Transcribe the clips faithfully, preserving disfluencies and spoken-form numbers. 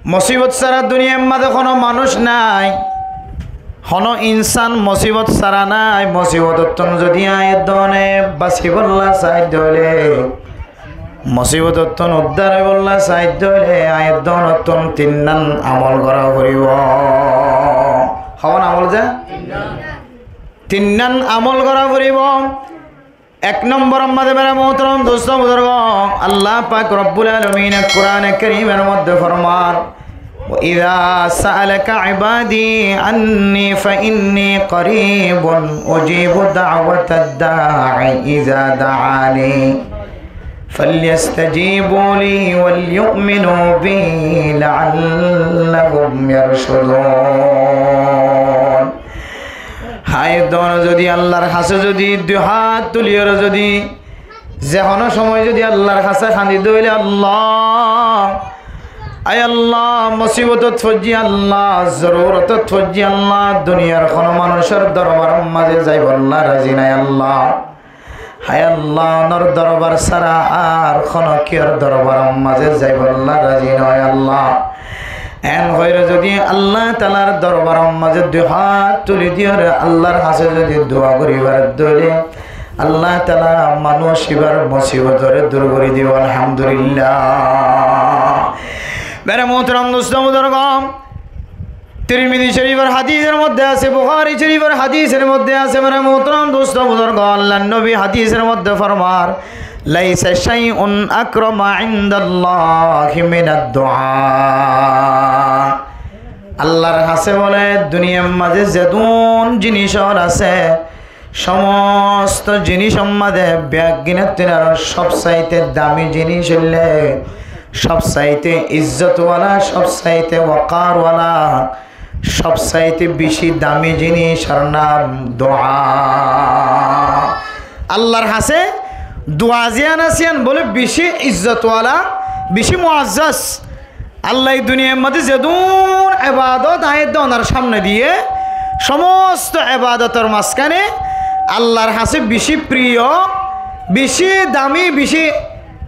Mosibot sára duniyar mazé honó manúic nái, honó insán mosibot sára nái. Mosibotottún zodi aññí dóne basibólla saái dóile, mosibotottún uddár óibolla saái dóile, aññí dónottún tinnán amol gorá foribó. Hon amol ze? Tinnán amol gorá foribó. Ek nombor mazé mere muhtaram dustó buzurgó, Allah pak Rabbul Alamine Kurane Karimor modde formar, وإذا سألك عبادي عني فإني قريب أجيب دعوة الداع إذا دعاني فليستجيبوا لي وليؤمنوا بي لعلهم يرشدون. Aññí dóne zodi Allar hañsé zodi dui hát tuliyóre zodi ze honó cómoi zodi Allar hañsé hañdi dóile, Allah, ai Allah, mosibotot foijjí Allah, zorurotot foijjí Allah, duniyar honó manúicor dorbaror mazé zaibolla razi nái Allah. Hái Allah, onor dorbar sára ar honó kiyór dorbaror mazé zaibolla razi noó Allah. En hoiyóre zodi Allah taalar dorbaror mazé dui hát tuli diyóre Allar hañsé zodi dua gorí fare dóile, Allah taala manúic íbar mosibotoré dur gorí dibo. Alhamdulillah. Mere muhtaram dustó buzurgó, Tirmizi Corifor hadisor modde asé, Buhari Corifor hadisor modde asé, mere muhtaram dustó buzurgó, Allar nobi hadisor modde formar, ليس شيء أكرم عند الله من الدعاء. Allar hañsé bóle duniyar mazé zedún jinis ókkol asé, somosto jinisor mazé beggúnottún aró sobsaite dami jinis óilde, sobsaite izzot wala, sobsaite wokar wala, sobsaite beci dami jinisor nam dua. Allar hañsé dua ziyán asé yían bóle beci izzot wala, beci muazzaz. Allaye duniyar mazé zedún ebadot aññí dónar samne diyé, somosto ebadotor mazkáne Allar hañsé beci firiyo, beci dami, beci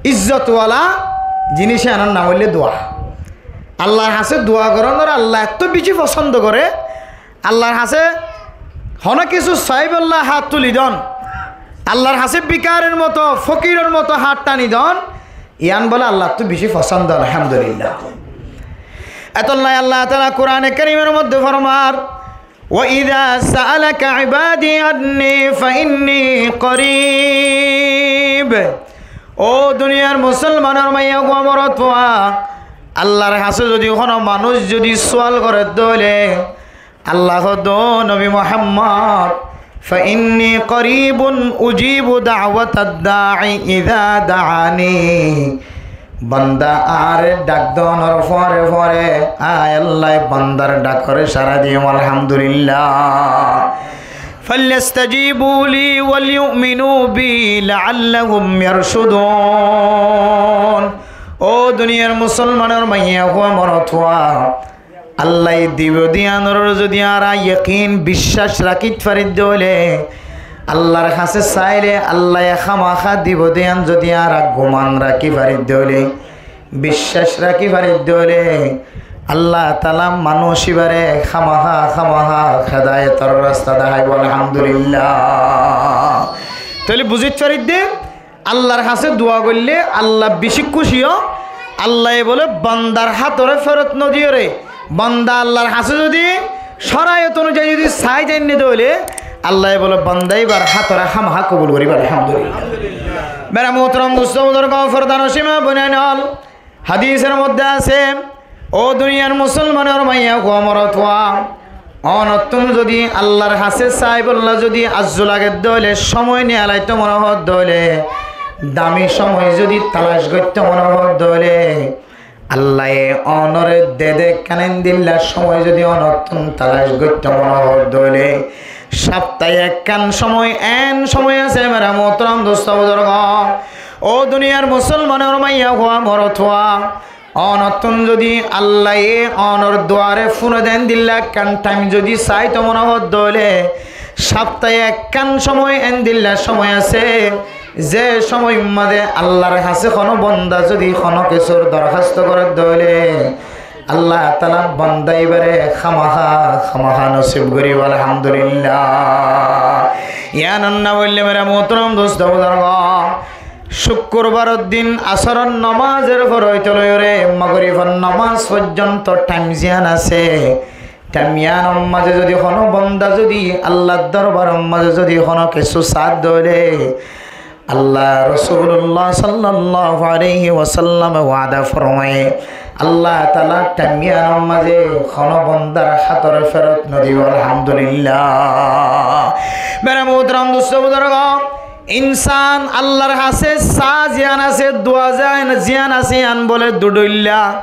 izzot wala jinis yíanor nam óilde dua. Allar hañsé dua gorónore Allah etó beci fosóndo goré, Allar hañsé honó kessú saibólla hát tuli don, Allar hañsé bikarir moto, fokiror moto hát tani don, yían bóle Allattú beci fosóndo, alhamdulillah. Etolla Allah taala Kurane Karimor modde formar, وإذا سألك عبادي عني فإني قريب. Ó duniyar musolmanor maiyafua morotfua, Allar hañsé zodi honó manúic zodi sual goré dóile, Allah hoó dé, nobi Muhammad, فإني قريب أجيب دعوة الداع إذا دعاني. Banda añáre dhak dónor fore fore, aññí Allaye bandar dhakoré sára diyum, alhamdulillah. فليستجيبوا لي وليؤمنوا بي لعلهم يرشدون. Ó duniyar musolmanor maiyafua morotfua, Allaye dibo de yíanor zodi añára yekin biccác rakí fari dóile, Allar hañsé saile Allaye hámaha dibo de yían zodi añára guman rakí fari dóile, biccác rakí fari dóile, Allah taala manúic íbare hámaha, hámaha hedayotor rasta dahaibo, alhamdulillah. Tóile buzí faridde, Allar hañsé dua goille Allah beci kúci ó. Allaye bóle bandar hátoré ferot nodiyóre, banda Allar hañsé zodi córayot onuzayi zodi sai zainne dóile, Allaye bóle banda íbar hátoré hámaha kobul goríbo, alhamdulillah. Mere muhtaram dustó buzurgó, fordanocin ma boinain ól, hadisor modde asé, ó duniyar musolmanor maiyafua morotfua, onottún zodi Allar hañsé saibolla zodi azzu lage dóile, cómoi niyalaito mone hoó dóile, dami cómoi zodi talac goitto mone hoó dóile, Allaye onoré dede ekkán endilla cómoi zodi onottún talac goitto mone hoó dóile, saptaye ekkán cómoi, en cómoi asé, mere muhtaram dustó buzurgó, ó duniyar musolmanor maiyafua morotfua, onottún zodi Allaye onor duare fúne de endilla ekkán thaim zodi saito mone hoó dóile, saptaye ekkán cómoi endilla cómoi asé, ze cómoir mazé Allar hañsé honó banda zodi honó kessúr dorhasto goré dóile, Allah taala banda ibáre hámaha, hámaha nosib goríbo, alhamdulillah. Yián onnabóille mere muhtaram dustó buzurgó, cúkkurbaror din asóror nomazor fore óite loiyóre magoribor nomaz foijjonto thaim ziyán asé, thaim yiánor mazé zodi honó banda zodi Allar dorbaror mazé zodi honó kessú saádde óile, Allah, Rosulullah sallallahu alaihi wasallame wada formaiyé, Allah taala thaim yiánor mazé honó bandar hátoré ferot nodibo, alhamdulillah. Mere muhtaram dustó buzurgó, insán Allar hañsé saá ziyán asé, dua ziyán, ziyán asé, yián bóle du dhoilla.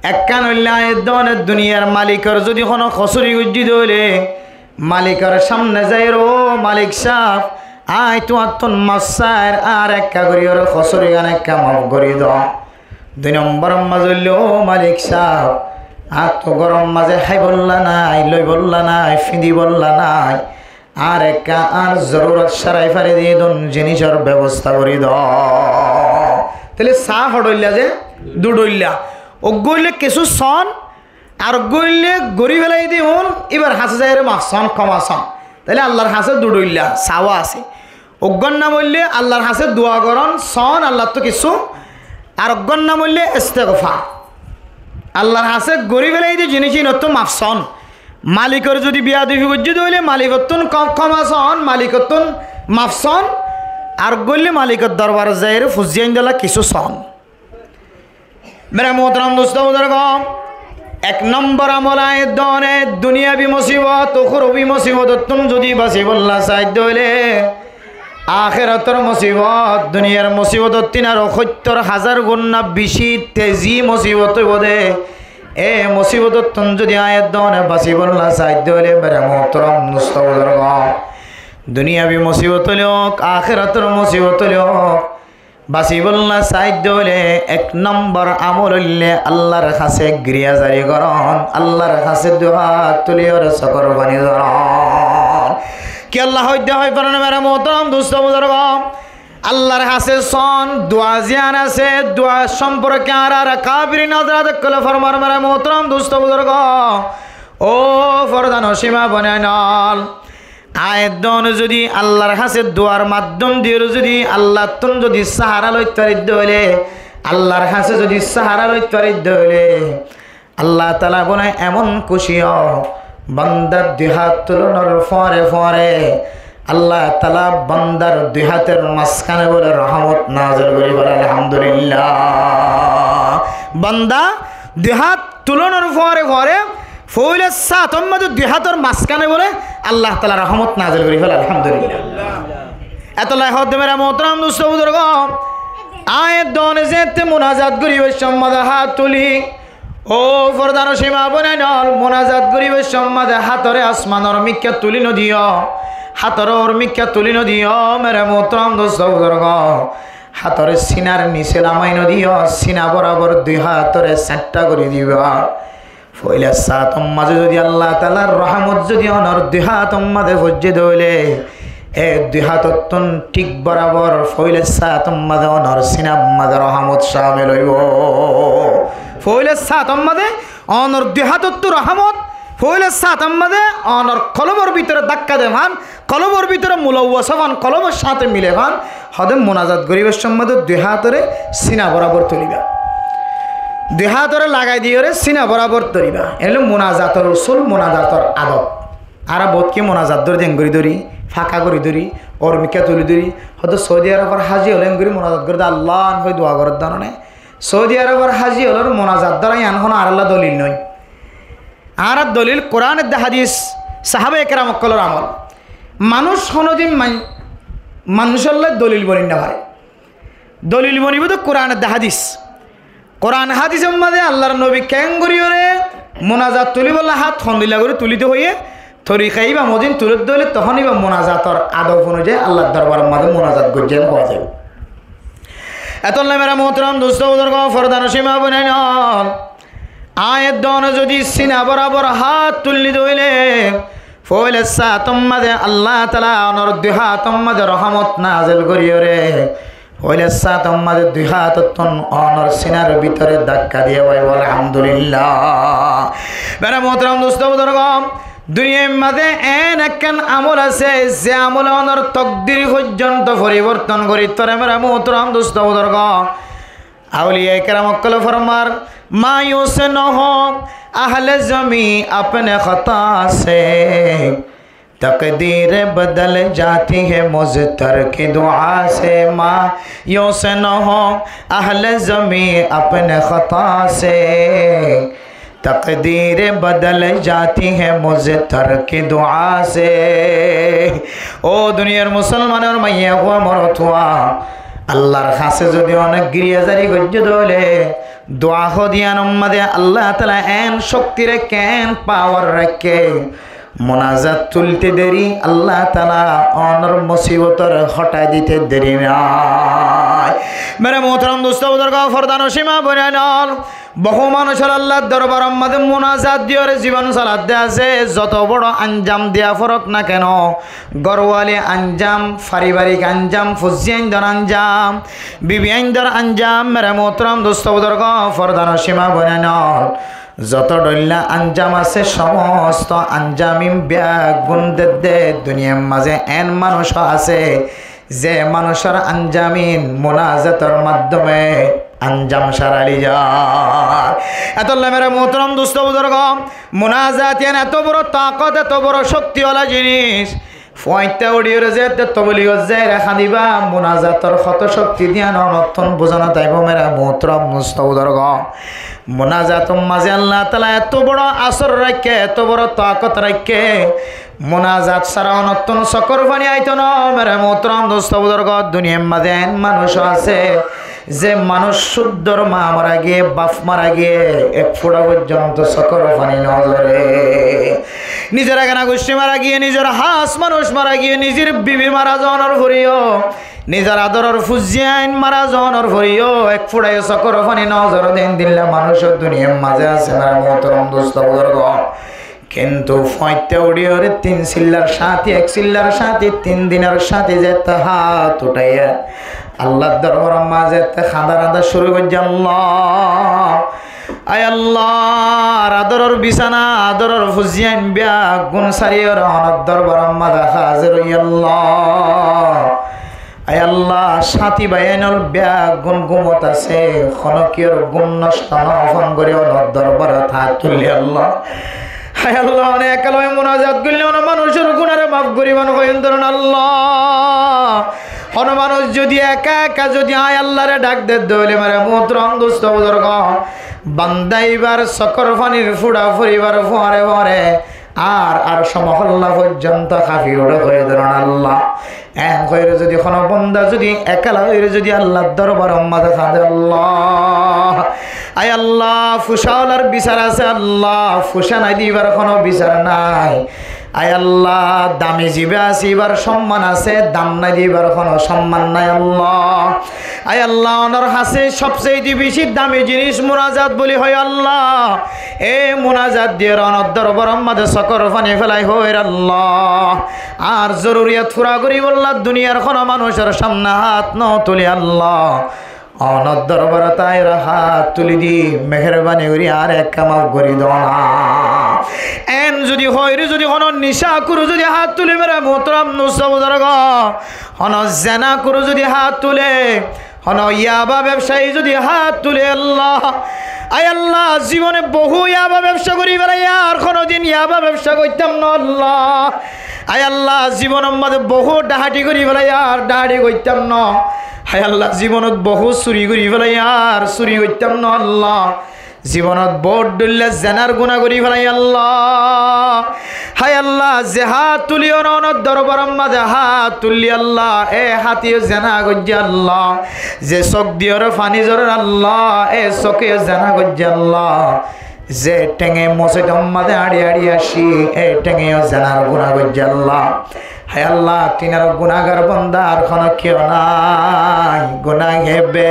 Ekkán óilde aññí duniyar malikor zodi honó kosúri goijjí dé óile, malikor sámne zaiyóre, "Ó malik sáb, aññí tuáñttún maf sair, añár ekká goríyoré kosúrigán ekká maf gorí do." Dui nombóror mazé óilde, "Ó malik sáb, añáttu góror mazé háibolla nái, loibolla nái, fiñdibolla nái, añár ekká añár zorurot sárai fari diyé dun zinísor bebosta gorí do." Tóile saá hoçé óilla ze? Du dhoilla. Uggúa óilde kessú soón, ar uggúa óilde gorí félai diyé un, íbar hañsé zaiyóre maf soón, kóma soón. Tóile Allar hañsé du dhoilla saá asé. Uggúar nam óilde Allar hañsé dua gorón, soón Allattú kessú, ar uggúar nam óilde istigfar. Allar hañsé gorí félai diyé zinísínottú maf soón. Malikor zodi beyadobi goijjé dé óile malikottún kó-, kóma soón, malikottún maf soón, ar uggúa óilde malikor dorbarot zaiyóre fuzzí aindólla kessú soón. Mere muhtaram dustó buzurgó, ek nombor amol aññí duniyar duniyabi musibot, ukhrabi musibotottún zodi basibólla saáidde óile, akérator musibot duniyar musibotottún aró hóittor házar gunna beci tezi musibot óibo dé. E musibotottún zodi aññí duniyar basibólla saáidde óile, mere muhtaram dustó buzurgó, duniyabi musibot óile ók, akérator musibot óile ók, basibólla saáidde óile ek nombor amol óilde Allar hañsé giriyazari gorón, Allar hañsé duát tuliyóre sokór faní zorón. Kiyólla hoóidde hoói faron, mere muhtaram dustó buzurgó? Allar hañsé soón, dua ziyán asé, dua somporke añárar kabirin hozorot ókkole formar, mere muhtaram dustó buzurgó, ó fordanocin ma boinain ól, aññí duniyar zodi Allar hañsé duar maddóm diyóre zodi Allattún zodi sahara loit faridde óile, Allar hañsé zodi sahara loit faridde óile, Allah taala bóle emon kúci ó, bandar dui hát tulonor fore fore Allah taala bandar dui hátor mazkáne bóle rohomot nazil gorí félaiye, alhamdulillah. Banda dui hát tulonor fore fore foóila sáñtor mazé dui hátor mazkáne bóle Allah taala rohomot nazil gorí félaiye, alhamdulillah. Etolla hoódde mere muhtaram dustó buzurgó, aññí duniyar zeéñtte munazat goríbar somot hát tuli, ó fordanocin ma boinain ól, munazat goríbar somot hátoré asmanor mikká tulí nodiyó, hátoré ór mikká tulí nodiyó, mere muhtaram dustó buzurgó. Hátoré sinar nise lamai nodiyó, sina borabor dui hátoré sáñtta gorí diba. Foóila sáñtor mazé zodi Allah taalar rohomot zodi onor dui hátor mazé foijjé dé óile, e dui hátottún thík borabor foóila sáñtor mazé onor sinar mazé rohomot camil óibo. Foóila sáñtor mazé onor dui hátottú rohomot, foóila sáñtor mazé onor kolbor bútore dákka de fán, kolbor bútore mulawasa fán, kolbor sáñte mile fán, hoódde munazat goríbar somot dui hátoré sina borabor tuliba. Dui hátoré lagai diyóre sina borabor dóriba. Eén óilde munazator usúl, munazator adob. Añára boóut ki munazat dóri de, eén gorí dóri, fáka gorí dóri, ór mikká tulí dóri. Hoódde Soudi Arobor háji ókkole eén gorí munazat gorí de, Allah an hoi dua gorér de no né. Soudi Arobor háji ókkolor munazat dóra yián honó añárálla dolil noó. Añárar dolil Kuran edde hádis, sahábaye keram ókkolor amol. Manúic honódin man-, manúicolla dolil boni no fare. Dolil bonibóu de Kuran edde hádis. Kuran hádisor mazé Allar nobi keén goríyoré munazat tulíbolla hát hondilla gorí tulíto hoiyé, torika íba mozin tulíto óile tohón íba munazator adob onuzai Allar dorbaror mazé munazat goijjé hoó zaibo. Etolla mere muhtaram dustó buzurgó, fordanocin ma boinain ól, aññí duniyar zodi sina borabor hát tulí dé óile, foóila sáñtor mazé Allah taala onor dui hátor mazé rohomot nazil goríyoré, Óile sáñtor mazé dui hátottún ónor sinar bútore dakka diye bái, Alhamdulillah. Mere muhtaram dustó buzurgo, duniyair mazé en ekkán amol asé, ze amole ónor tokdir foijjonto foriborton gorí fare, mere muhtaram dustó buzurgo. Auliyaye keram ókkole formar, مایوس نہ ہو اہل زمین اپنے خطا سے، تقدیر بدل جاتی ہے مضطر کی دعا سے، مایوس نہ ہو اہل زمین اپنے خطا سے، تقدیر بدل جاتی ہے مضطر کی دعا سے۔ Ó duniyair musolmanor maiyafua morotfua, Allar hañsé zodi óne giriyazari goijjó de óile, dua hodiyánor mazé Allah taala en cokti raikké, en pawar raikké, munazat tulte deri Allah taala ónor musibotor hotai dite deri nai. Mere muhtaram dustó buzurgo, fordanocin ma boinain ól, bohú manúcor Allar dorbaror mazé munazat diyore zibon saladde asé, zoto boro anjam diya forok na keno, górwali anjam, faribarik anjam, fuzzi aindor anjam, bibi aindor anjam, mere muhtaram dustó buzurgo, fordanocin ma boinain ól, zoto dhoilla anjam asé, somosto anjamin beggún dedde duniyair mazé en manúco asé, ze manúcor anjamin munazator maddome anjam saraili zar. Etolla mere muhtaram dustó buzurgo, munazat iyan eto boro takot, eto boro coktiwala jinis. Fuañitta uçiyore zette tobligot zaire hañdiba, munazator hoto cokti diyan ónottún buzá no táibo, mere muhtaram dustó buzurgo. Munazator mazé Allah taala eto boro asor raikké, eto boro takot raikké, munazat sára ónottún sokor fani aito no, mere muhtaram dustó buzurgo, duniyair mazé en manúco asé, ze manúc cuddor ma mara giye, baf mara giye, ek fura foijjonto sokor fani no zore. Nizor egana gucci mara giye, nizor has manúc mara giye, nizor bibi mara zonor foriyo, nizor adoror fuzzi ain mara zonor foriyo, ek furayo sokor fani no zore de endilla manúc duniyair mazé asé, mere muhtaram dustó buzurgo. Kintu fuañitta uçiyore tin sillar cáñti, ek sillar cáñti, tin dinor cáñti zette hát uçaiye Allar dorbaror mazé zette hañda hañda curu goijje, Allah, ai Allah, ar adoror bisana, adoror fuzzi ain beggún sariyore ónor dorbaror mazé házir óiyi, Allah. Ai Allah, cáñti bái ain ól beggún gúmot asé, hono kiyor gúm nosto no fán gorí ónor dorbarot hát tulli, Allah. Ai Allah, óne ekala ói munazat goille óno manúcor gunare maf goríba no faiyon de Allah. Óno manúc zodi eka eka zodi ai Allare dhak de de óile, mere muhtaram dustó buzurgo, banda ibar sokor fanir fura foribar fore fore ar, ar cómoholla foijjonto hafi uçé hoi de Allah. En hoiyore zodi hono banda zodi ekala hoiyore zodi Allar dorbaror mazé hañde, Allah, ai Allah, fusawalar bisar asé, Allah, fusa nai de ibar hono bisar nai. Ai Allah, dami ziba asé ibar somman asé, dam nai de ibar hono somman nai, Allah. Ai Allah, ónor hañsé sobsaite beci dami jinis munazat buli hoi, Allah. E munazat diyore ónor dorbaror mazé sokor fani felai hoir, Allah. Ar zoruriyot fura goríbolla duniyar hono manúcor samne hát no tuli, Allah. Ónor dorbarot aiyóre hát tuli di, meherbani gorí ar ekka maf gorí do na. En zodi hoire zodi hono nicakuro zodi hát tule, mere muhtaram dustó buzurgo, hono zenakuro zodi hát tule, hono yaba bebsayi zodi hát tule, Allah, ai Allah, zibone bohú yaba bebsa gorí felaiyí, ar honodin yaba bebsa goittam no, Allah. Ai Allah, zibonor mazé bohú dhahathi gorí felaiyí, ar dhahathi goittam no. Ai Allah, zibonot bohú suri gorí felaiyí, ar suri goittam no, Allah. Zibonot bohút dhoilla zenar guna gorí felaiyí, Allah. Ai Allah, ze hát tuli ónor dorbaror mazé hát tulli, Allah, e háte yó zena goijjé, Allah. Ze sók diyóre fani zorer, Allah, e sóke yó zena goijjé, Allah. Ze thénge mosóitor mazé añçi añçi aiccí, e thénge yó zenar guna goijjé, Allah. Hái Allah, tinár gunágar bondár honó kiyó nái. گناہ بے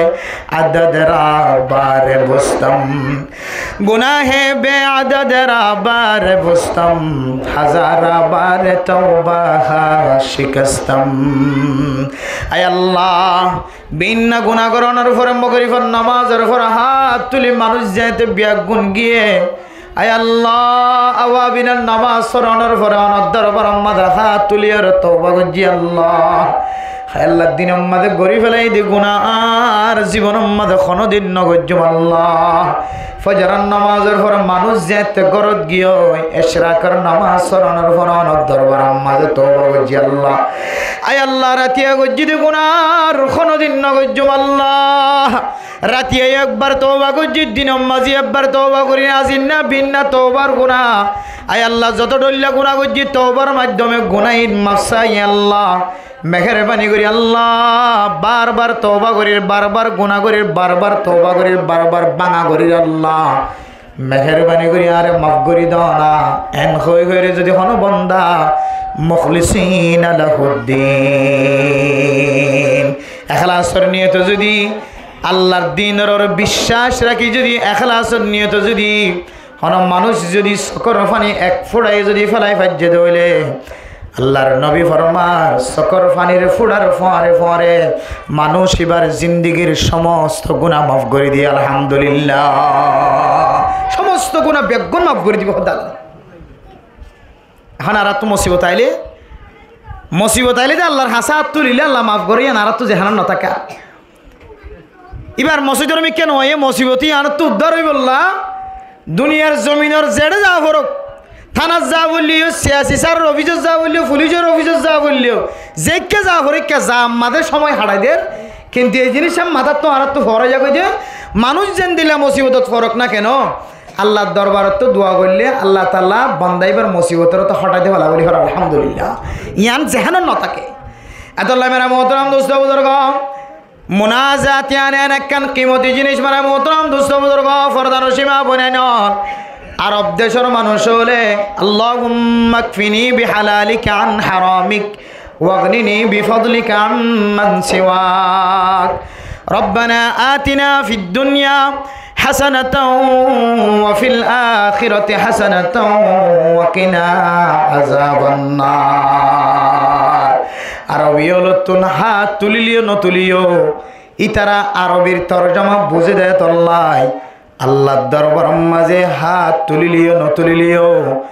عدد را بار بستم، گناہ بے عدد را بار بستم، ہزار بار توبہ ہا شکستم. Hái Allah, bibinno guná gorónor fore, mogoribor nomazor fore hát tuli manúic zeéñte beggún giyé, hái Allah, awabinor nomaz foronor fore onor dorbaror mazé hát tuliyóre touba goijjí Allah. Hái Allah, dinor mazé gorí felaiyí de guná ar zibonor mazé honódin nogoijjúm Allah. Fozoror nomazor fore manúic zeéñte górot giyói, ecrakor nomaz foronor fore onor dorbaror mazé touba goijjí Allah. Hái Allah, ratiya goijjí de guná ar honódin nogoijjúm Allah. Ratiya ekbar touba goijjí, dinor mazé ekbar touba gorí, azinna binna toubar guná. Hái Allah, zoto dhoilla guná goijjí, toubar maiddome guná ín maf saiyí Allah. Meherbani gorí Allah, bar bar touba gorír, bar bar guná gorír, bar bar touba gorír, bar bar báñga gorír Allah. Meherbani gorí añáre maf gorí dona. En hoi hoire zodi honó bonda mukhlisina lahuddin, ekhlasor niyote zodi Allahr dinor uore biccác rakí zodi ekhlasor niyote zodi honó manúic zodi sokor faní ek fúçai zodi felai faijjé de óile, Allahr nobi formar, sokor fanir fúçar fuañre fuañre manúic íbar zindigir somosto guná maf gorí diye, alhamdulillah. Somosto guná beggún maf gorí dibo, hodá. Ehón añáráttu mosibot aile, mosibot aile de Allahr hañsé hát tulile Allah maf goré, yián añáráttu zehánon no táke. Íbar mosóidor mikká no aiyé, mosibot yíanottú uddár óibolla duniyar zominor zeçé za foruk, tánat za foilleyó, siyasi sáror ofisot za foilleyó, fulisor ofisot za foilleyó, zeikká za foruk, ikká za mazé cómoi haçai der. Kintu ei ziníc cán matáttu añáráttu foóra zagói de, manúic zendilla mosibotot foruk na keno, Allahr dorbarottú dua goille Allah taala bonda íbar mosibotoré to hoçai de fela buli hoór, alhamdulillah. Yián zehánon no táke. Etolla mere muhtaram dustó buzurgo, munazat yián en ekkán kimoti ziníc mere muhtaram dustó buzurgo, fordanocin ma boinain. Arob decór manúic ókkole, اللهم اكفني بحلالك عن حرامك واغنني بفضلك عمن سواك. ربنا آتنا في الدنيا حسنة وفي الآخرة حسنة وقنا عذاب النار. Arobi ókkolottún hát tulileyó notuliyó, ítara arobir torjoma buzé de tolla Allahr dorbaror mazé hát tulileyó notulileyó,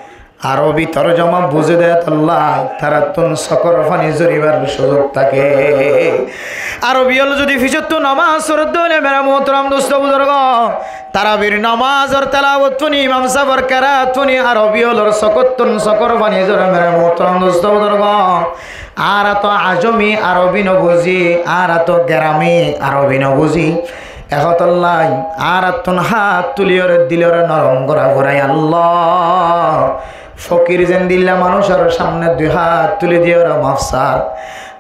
arobi torjoma buzé de tolla tarattún sokor faní zoribar suzuk táke. Arobi ókkol zodi fisottú nomaz foredde óile mere muhtaram dustó buzurgo, tarabir nomazor telawot fúni, imam sáfor keraat fúni arobi ókkolor sokóttun sokor faní zore mere muhtaram dustó buzurgo. Añára to ajomi arobi no buzí, añára to gerami arobi no buzí. Ehón tolla añárattún hát tuliyóre dilore norom gora forai Allah. Fokir zendilla manúicor samne dui hát tuli diyóre maf sar.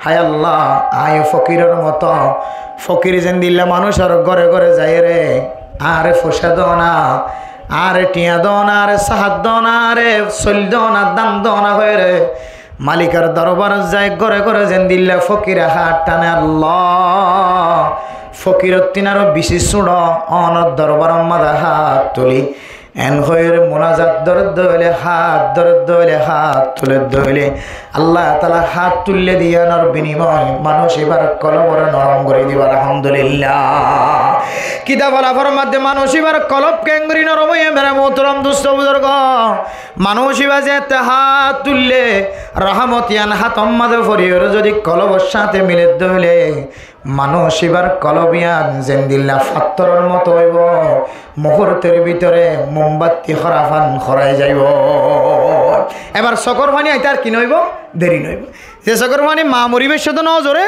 Hái Allah, añí fokiror moto, fokir zendilla manúicor góre góre zaiyóre, añáre foicá dona, añáre thiañ dona, añáre sáhat dona, añáre soil dona, dan dona hoiyóre, malikor dorbarot zai góre góre zendilla fokire hát tane Allah, fokirottún aró beci súñço, onor dorbaror mazé hát tuli. En hoiyóre munazat doredde óile, hát doredde óile, hát tuledde óile, Allah taala hát tulle de yíanor binimoy manúic íbar kolobore norom gorí dibo, alhamdulillah. Kitab Allah formadde manúic íbar kolob keéngorí norom óiye mere muhtaram dustó buzurgo. Manúic íba zeéñtte hát tulle, rohomot yían hátor mazé foriyóre zodi kolobor sáñte miledde óile, manúic íbar kolob yían zendilla fattoror moto óibo, muhurtor bútore mombatti hóra fán hórai zaibo. Ebar sokor faní aite ar ki no óibo? Deri no óibo. Ze sokor faní maa moribar cómot no zore,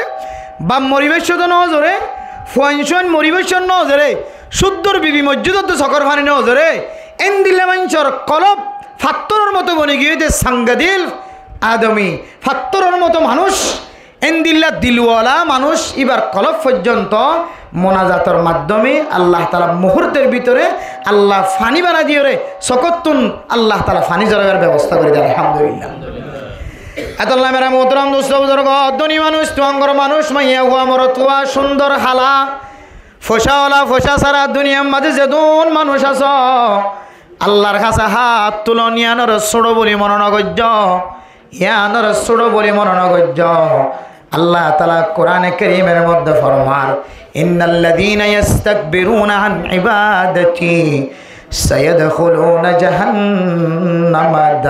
baf moribar cómot no zore, fuain cúain moribar cómot no zore, cúddor bibi moijjé de sokor faní no zore, endilla maincór kolob fattoror moto boni giyé de, sangadil adomi, fattoror moto manúic. Endilla dilwala manúic íbar kolob foijjonto munazator maddome Allah taala muhurtor bútore Allah faní banai diyóre, sokóttun Allah taala faní zoraibar bebosta gorí de, alhamdulillah. Etolla mere muhtaram dustó buzurgó, dóni manúic, tuáñgor manúic, maiyafua morotfua, cúndor hala, foicáwala foicá sára duniyar mazé zedún manúic asó, Allar hañsé hát tulon, yíanoré sóço buli mone no goijjó, yíanoré sóço buli mone no goijjó. Allah taala Kurane Kerimor modde formar, إن الذين يستكبرون عن عبادتي سيدخلون جهنم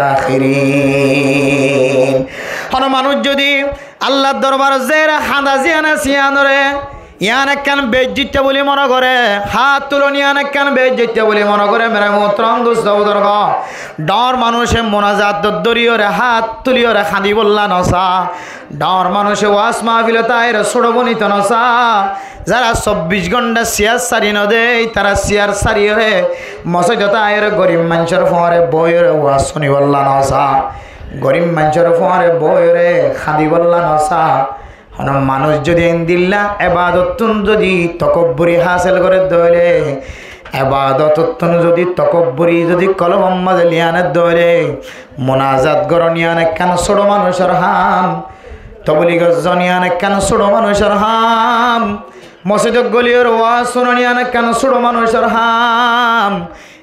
داخرين. Hono manúic zodi Allar dorbarot zaiyóre hañda ziyán asé yíanoré, yían ekkán beijjot buli mone goré, hát tulon yían ekkán beijjot buli mone goré, mere muhtaram dustó buzurgó, dhoóñr manúice munazat dóriyoré hát tuliyóre hañdibolla no sá, dhoóñr manúice waz mahfilot aiyóre sóço bonito no sá, zara sobbic gónta siyar sári no de, tará siyar sáriyoré mosóidot aiyóre gorib maincór fuáñre boiyoré waz fúnibolla no sá, gorib maincór fuáñre boiyoré hañdibolla no sá. Hono manúic zodi endilla ebadottún zodi tokobburi hásil goré de óile, ebadottún zodi tokobburi zodi kolbor mazé liyan de óile, munazat gorón yían ekkán sóço manúicor ham, tobligor zon yían ekkán sóço manúicor ham, mosóidot goliyóre waz fúnon yían ekkán sóço manúicor ham,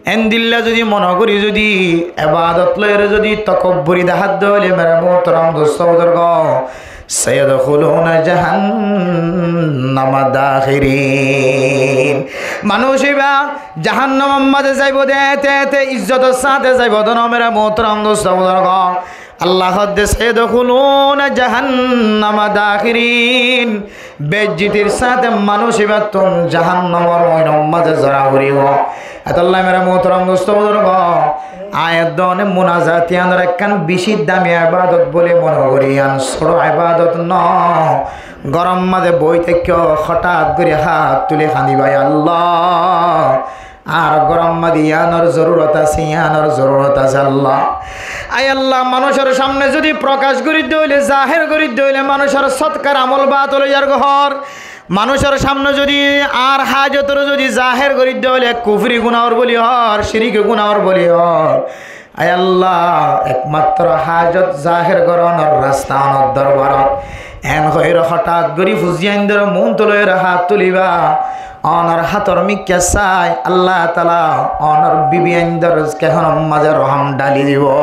endilla zodi mone gorí zodi ebadot loiyóre zodi tokobburi dahá de óile, mere muhtaram dustó buzurgó, سيدخلون جهنم داخرين. Manúic ibá jahannamor mazé zaibo de, ete ete izzotor sáñte zaibo de no, mere muhtaram dustó buzurgó. Allah hoódde, سيدخلون جهنم داخرين. Beijjotir sáñte manúic ibáttun jahannamor oinor mazé zora foribó. Etolla mere muhtaram dustó buzurgó, aññí edde one munazat yíanoré ekkán beci dami ebadot buli mone gorí, yían sóço ebadot no. Góror mazé boi táikko, hotát gorí hát tuli hañdiba, Allah, añár góror mazé yíanor zorurot asé, yíanor zorurot asé Allah. Ai Allah, manúicor samne zodi prokac gorí de óile, zahér gorí de óile, manúicor sodkar amol batil ói zargói. Manúicor samne zodi añár hájotoré zodi zahér gorí de óile, kufuri gunáor buli hoór, cirik gunáor buli hoór. Ai Allah, ekmattro hájot zahér gorónor rasta onor dorbarot. En hoiyóre hotát gorí fuain dóri muúntu loiyóre hát tuliba. Onor hátor mikká sai, Allah taala onor bibiain dór kehónor mazé rohóm dhali dibo.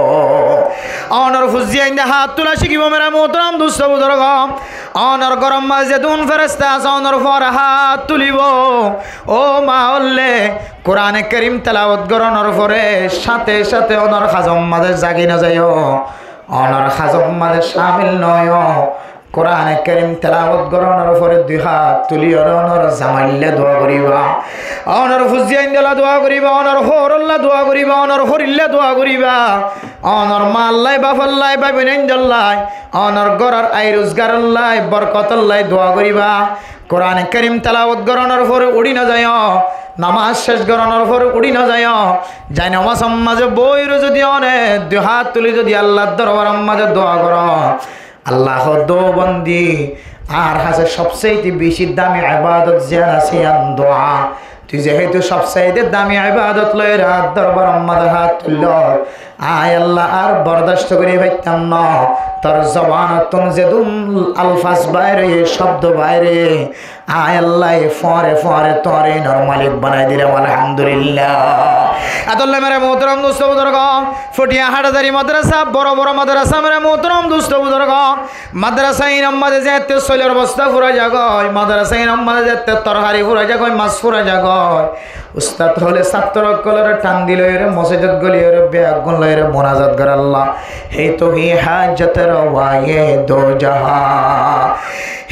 Onor fuain de hát tula cíkibo, mere muhtaram dustó buzurgó. Onor góror mazé zedún feresta asé, onor fuáñre hát tulibo. Ó ma ólle, Kurane Kerim telawot gorónor fore sáñte sáñte onor hazor mazé zagi no zaiyó. Onor hazor mazé cámil no óiyo. Kurane Kerim telawot gorónor fore dui hát tuliyóre onor zamailla dua goríba, onor fuain dolla dua goríba, onor hóorolla dua goríba, onor hórilla dua goríba, onor maallai, bafollai, báiboinain dollai, onor góror ai ruzgarollai, borkotollai dua goríba. Kurane Kerim telawot gorónor fore uçí no zaiyó, nomaz céc gorónor fore uçí no zaiyó. Zai nomazor mazé boiyóre zodi one dui hát tuli zodi Allar dorbaror mazé dua goró, Allah hoódde, ó bandi, añár hañsé sobsaite beci dami ebadot ziyán asé yían dua. Tui zehetu sobsaite dami ebadot loiyóre añár dorbaror mazé hát tuillós, añí Allah ar bordasto gorí faittám no. Tor zobanottún zedún alfaz bair óiye, cóbdo bair óiye, añí Allah fuáñre fuáñre tuáñre inor malik banai dilam, Alhamdulillah. Etolla mere muhtaram dustó buzurgó, Fotiya Hathazari madrasa, boro boro madrasa mere muhtaram dustó buzurgó, madrasa inor mazé zette soilor bosta fura zagói, madrasa inor mazé zette torhari fura zagói, mas fura zagói, ustat ókkole sattro ókkolore tandi loiyóre, mosjidot goliyóre, beggún loiyóre munazat gorér Allah. ہے تو ہی حاجت رواے دو جہاں،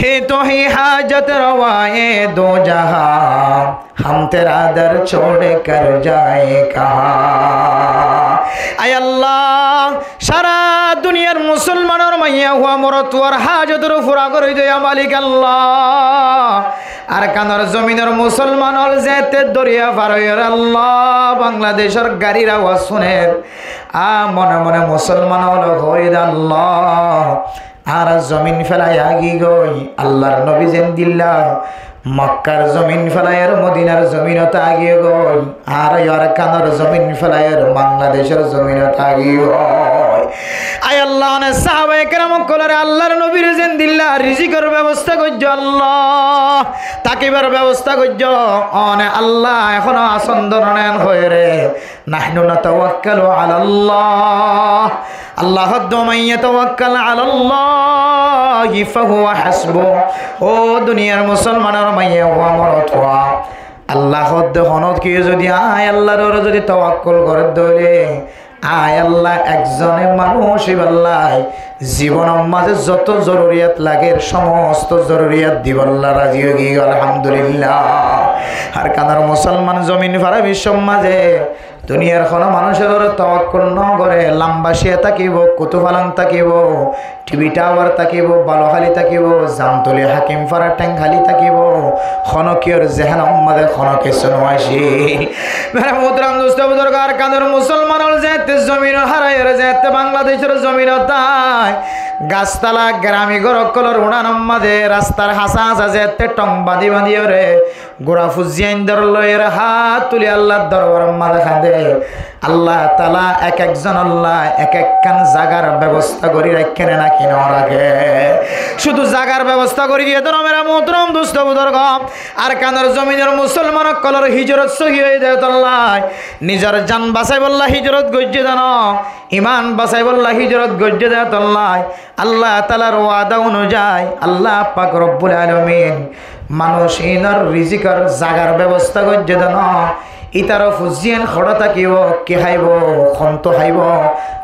ہے تو ہی حاجت رواے دو جہاں، ہم تیرا در چھوڑ کر جائیں کہاں۔ Ai Allah, sára duniyar musolmanor maiyafua morotfuar hájotor fura gorí de, ya Malik Allah. Arkanor zominor musolman ókkol zette doriya far óiyoré Allah, Bangladecor garir awaz fúner, a mone mone musolman ókkole hoór de, Allah, añára zomin félai agi goi, Allar nobi zendilla Mokkar zomin félaiyoré Modinar zominot agi goi, añára yó Arkanor zomin félaiyoré Bangladecor zominot agi goi. Ai Allah, one sahabaye keram ókkolore Allar nobire zendilla rizikor bebosta goijjó Allah, tákibar bebosta goijjó, one Allah ehono asón dóron en hoiyóre, "Nahnu natawakkalu alallah." Allah hoódde, "Wa man yatawakkal alallahi fahuwa hasbuh." Ó duniyar musolmanor maiya fua, morot fua, Allah hoódde, honó kiyé zodi añí Allar uore zodi tawakkul gorédde óile, añí Allah ekzone manúic óibolla, zibonor mazé zoto zoruriyat lager, somosto zoruriyat dibolla razi ói giyói, alhamdulillah. Arkanor musolman, zomin fara biccór mazé duniyar honó manúicor uore tawakkul no goré, lamba ciya tákibo, kutu falang tákibo, T V tower tákibo, Balukhali tákibo, Zamtuli, Hakimfara, Tengkhali tákibo, honó kiyór zehénor mazé honó kessú no aiccé. Mere muhtaram dustó buzurgó, Arkanor musolman ókkol zeéñtte zomin háraiyóre, zeéñtte Bangladecór zominot tái, gastala, gerami gór ókkolor uñánor mazé, rastar hañsá hañsá zeéñtte thong bañdí bañdíyóre, gura fuzzí aindór loiyóre hát tuli Allar dorbaror mazé hañdé. Allah taala ek ekzonolla ek ekkán zagar bebosta gorí raikké né náki no raké? Cúdu zagar bebosta gorí diyé dé no, mere muhtaram dustó buzurgó. Arkanor zominor musolman ókkolor hijrot sóhi óiye dé tolla, nizor jan basaibólla hijrot goijjé dé no, iman basaibólla hijrot goijjé dé tolla, Allah taalar wada onuzai Allah pak robbul alamin manúic inor rizikor zagar bebosta goijjé dé no, ítarar fuzzí ain hoçé tákibo, ki háibo, hontú háibo,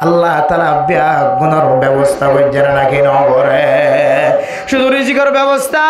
Allah taala beggúnor bebosta goijjé né náki no goré? Cúdu rizikor bebosta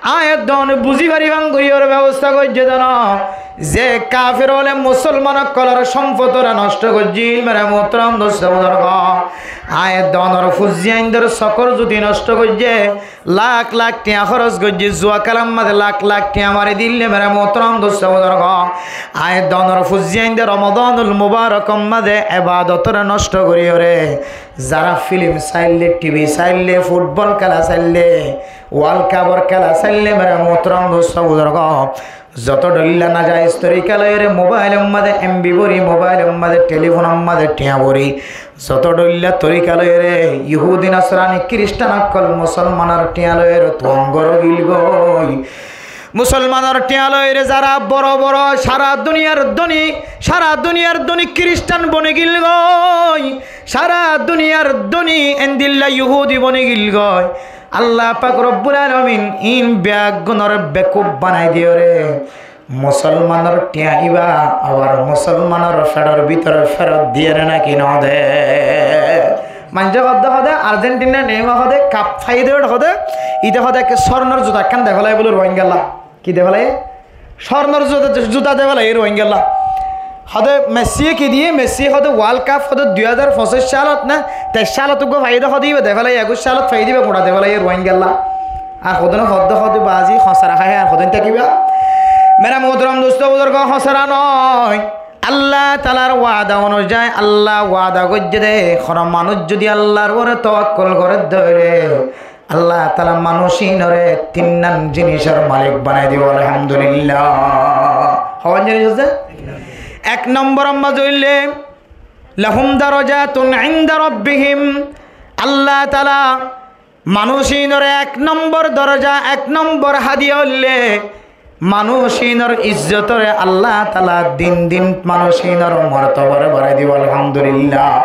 añí edde one buzí fari fán goríyore bebosta goijjé dé no, ze kafer ókkole musolman ókkolor somfotoré nosto goijjíl, mere muhtaram dustó buzurgó, añí edde onor fuzzí aindór sokór zuti nosto goijjé, lak lak thiañ hóros goijjé, zuwa kélar mazé lak lak thiañ mari diyé, mere muhtaram dustó buzurgó, añí edde onor fuzzí aindór Ramadanul Mubarakor mazé ebadotoré nosto goríyore, zará filim sailde, T V sailde, futbol kéla sailde, World Cupor kéla sailde, mere muhtaram dustó buzurgó, zoto dhoilla nazaiz torika loiyóre mobailor mazé M B bóri, mobailor mazé, thelifonor mazé thiañ bóri, zoto dhoilla torika loiyóre Yuhudi, Nasrani, Kiristan ókkol musolmanor thiañ loiyóre tuañ goró gilgói. Musolmanor thiañ loiyóre zará boro boro sára duniyar dóni, sára duniyar dóni Kiristan boni gilgói, sára duniyar dóni endilla Yuhudi boni gilgói. Allah pak robbul alamin in beggúnore bekuf banai diyóre, musolmanor thiañ íba abar musolmanor feçor bútore ferot diyé né náki no dé? Maincé hoódde, hoódde Argentina, Neymar hoódde kap faiyé dé hoódde, íte hoódde ekká sórnor zuta ekkán defélaiye bóle Rohingyalla. Ki defélaiye? Sórnor zuta, zuta defélaiye Rohingyalla. Hoódde Messiye ki diyé? Messiye hoódde World Cup hoódde dui házar foñsíc salot né teic salot uggúa faiyé dé, hoódde íba defélaiye, ekuic salot faiyé dé íba guñça defélaiye Rohingyalla. Ar hodún hoódde, hoódde bazi hósara háiye, ar hodún tákiba? Mere muhtaram dustó buzurgó, hósara noó. Allah taalar wada onuzai Allah wada goijjé dé, honó manúic zodi Allar uore tawakkul gorédde óile, Allah taala manúic inore tinnán jinisor malik banai dibo, alhamdulillah. Hoón jinis asé? Ek nombor mazé óilde, lahum darajatun inda rabbihim. Allah taala manúic inore ek nombor doroja, ek nombor hádiya óilde, manúic inor izzotore Allah taala din din manúic inor mortobare barai dibo, alhamdulillah.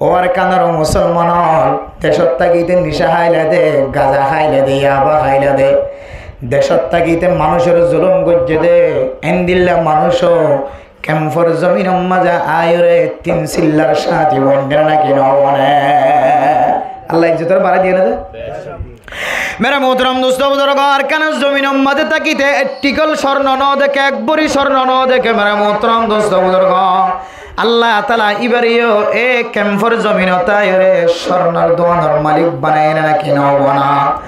Ó Arkanor musolman ókkol, decót tákite nica háila dé, gaza háila dé, yaba háila dé, decót tákite manúicor zulum goijjé dé, endilla manúic ó kemfor zominor mazé aiyóre tin sillar cáñti boinné náki no boné? Allah izzotore barai diyé né dé? Mere muhtaram dustó buzurgó, Arkanor zominor mazé tákite ek thikol sórno no deké, ek bóri sórno no deké, mere muhtaram dustó buzurgó. Allah taala íbareyó e kemfor zominot aiyóre sórnor duanor malik banaiye né náki no bana?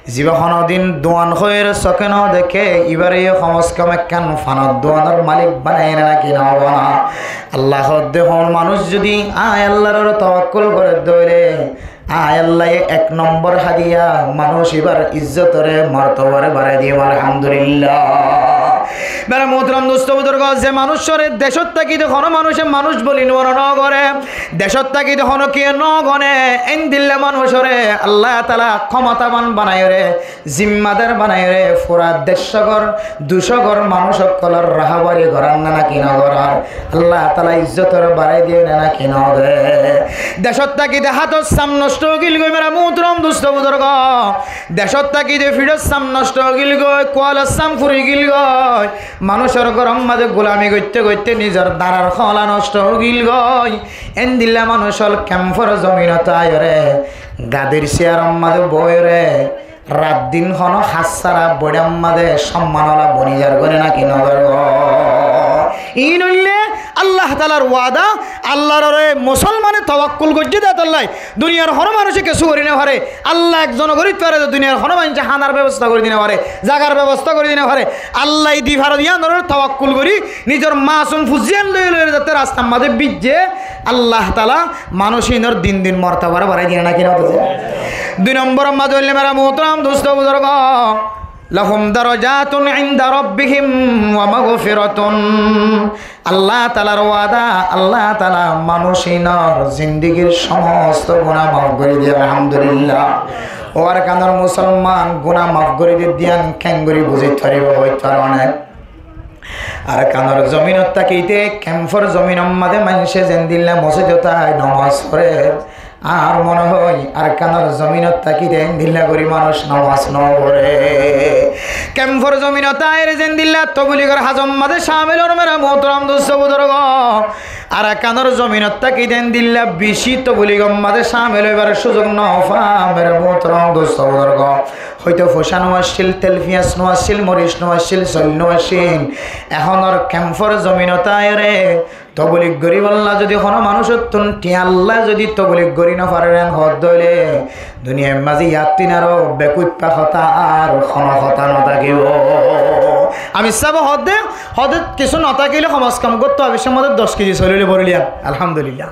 Ziba honodin duan hoiyóre soké no deké, íbareyó komoskom ekkán fanor duanor malik banaiye né náki no bana? Allah hoódde, honó manúic zodi añí Allar uore tawakkul gorédde óile, añí Allaye ek nombor hádiya manúic íbar izzotore, mortobare barai diyum, alhamdulillah. Mere muhtaram dustó buzurgó, ze manúicore decót tákite honó manúice manúic boli mone no goré, Decót tákite honókiye nógone, éndilla manúicoré Allah taala kómotaban banaiyóre, zimmadar banaiyóre, fura deccó gór, ducó gór manúic ókkolor rahábari gorar né náki nogorar? Allah taala izzotor barai diye né náki node? Decót tákite hátor sam nocto óigilgoi, mera muhtaram dustó buzurgó. Decót tákite fiçór sam nocto óigilgoi, kualor sam furigilgoi. Manúicor góror mazé gulami goitté goitté nizor darar hóla nocto óigilgoi. Éndilla manúic ókkol kemfor zominot aiyóre, gadir siyaror mazé boiyóre, rat din honó hás sára boiçár mazé somman ola boni zargói né náki nozargói? Iín óilde Allah taalar wada. Allar uore musolmane tawakkul goijjé de tolla duniyar honó manúice kessú gorí nofaré. Allah ekzone gorí faré de duniyar honó maincé hánar bebosta gorí di nofaré, zagar bebosta gorí di nofaré. Allah di faré de yíanor uore tawakkul gorí nizor masum fuain loi loi zate rastar mazé bijjé, Allah taala manúic inor din din mortaba barái diye né náki node? Dui nombor mazé óilde mera muhtaram dustó buzurgó, lahum darajatun inda rabbihim wa magfiratun. Allah taalar wada, Allah taala manúic inor zindigir somosto guná maf gorí diye, alhamdulillah. Ó Arkanor musolman, guná maf gorí diye de yían kengorí buzí faribó, hoito faribó né? Arkanor zominot tákite, kemfor zominor mazé maincé zendilla mosjidot ai nomaz forer, añár mone hoó Arkanor zominot tákite endilla gorí manúic nomaz noforé. Kemfor zominot aiyóre zendilla tobligor házor mazé camil ór, mera muhtaram dustó buzurgó, Arkanor zominot tákite endilla beci tobligor mazé camil óibar suzuk nofá, mera muhtaram dustó buzurgó. Hoito foicá no accíl, tel fiyas no accíl, moric no accíl, soil no accíl. Ehónor kemfor zominot aiyóre toblig goríbolla zodi honó manúicottún thiañ loi zodi toblig gorí nofarer en hoó de óile, duniyair mazé yíattún aró bekuiffa hotá ar honó hotá notákibo. Amir sábe hoó de, hoó de kessú notákile hom se hom góttu abicór mazé doc kezi soil óile bóri loi, alhamdulillah.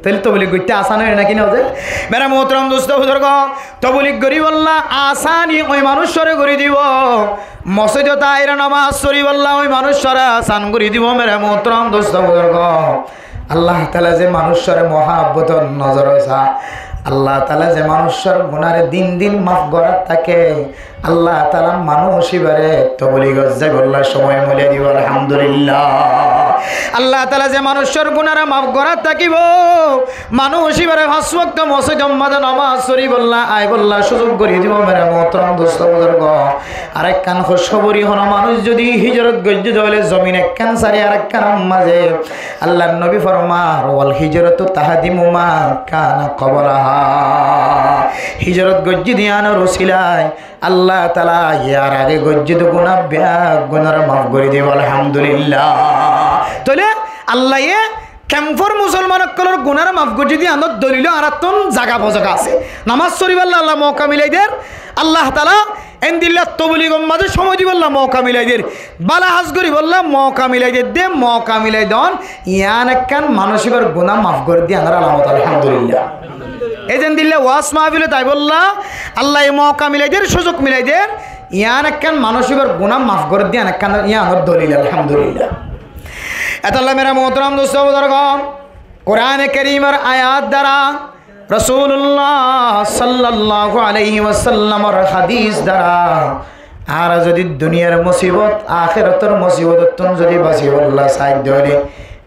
Tóile toblig goitté asán óiye náki noóiye? Mera muhtaram dustó buzurgó, toblig goríbolla asán ói manúicoré gorí dibo. Mosjidot aiyóre nomaz foríbolla ói manúicoré asán gorí dibo, mera muhtaram dustó buzurgó. Allah taala ze manúicoré muhábbotor nozore saá, Allah taala ze manúicor gunáre din din maf gorát táke, Allah taala manúic íbare tobligor zaibolla cómoi milai dibo, alhamdulillah. Allah taala ze manúicor gunáre maf gorát tákibo, manúic íbare fañs wokto mosjidor mazé nomaz foríbolla aibolla cúzuk gorí dibo, mera muhtaram dustó buzurgó. Arekkán kúcbori, honó manúic zodi hijrot goijjé de óile zomin ekkán sári arekkánar mazé, Allar nobi formar, "Wal hijratu tahdimu ma kana qablaha." Hijrot goijjé de yíanor usilai Allah taala yar age goijjé de guná beggúnore maf gorí dibo, alhamdulillah. Tóile Allaye kemfor musolman ókkolor gunáre maf goijjé de yíanor dolil añárattún zaga fozaga asé. Nomaz foríbolla Allah mouka milai der, Allah taala endilla tobligor mazé cómoi dibolla mouka milai der, bála ham goríbolla mouka milai der de, mouka milai don, yían ekkán manúic íbar guná maf gorí de yíanor alamot, alhamdulillah. Ei zendilla waz mahfilot aibolla Allaye mouka milai der, cúzuk milai der, yían ekkán manúic íbar guná maf gorí de yían ekkán, yíanor dolil, alhamdulillah. Etolla mera muhtaram dustó buzurgó, Kurane Kerimor ayat dara, Rosulullah sallallahu alaihi wasallamor hadis dara añára zodi duniyar musibot, akérator musibotottún zodi basibolla sai de óile,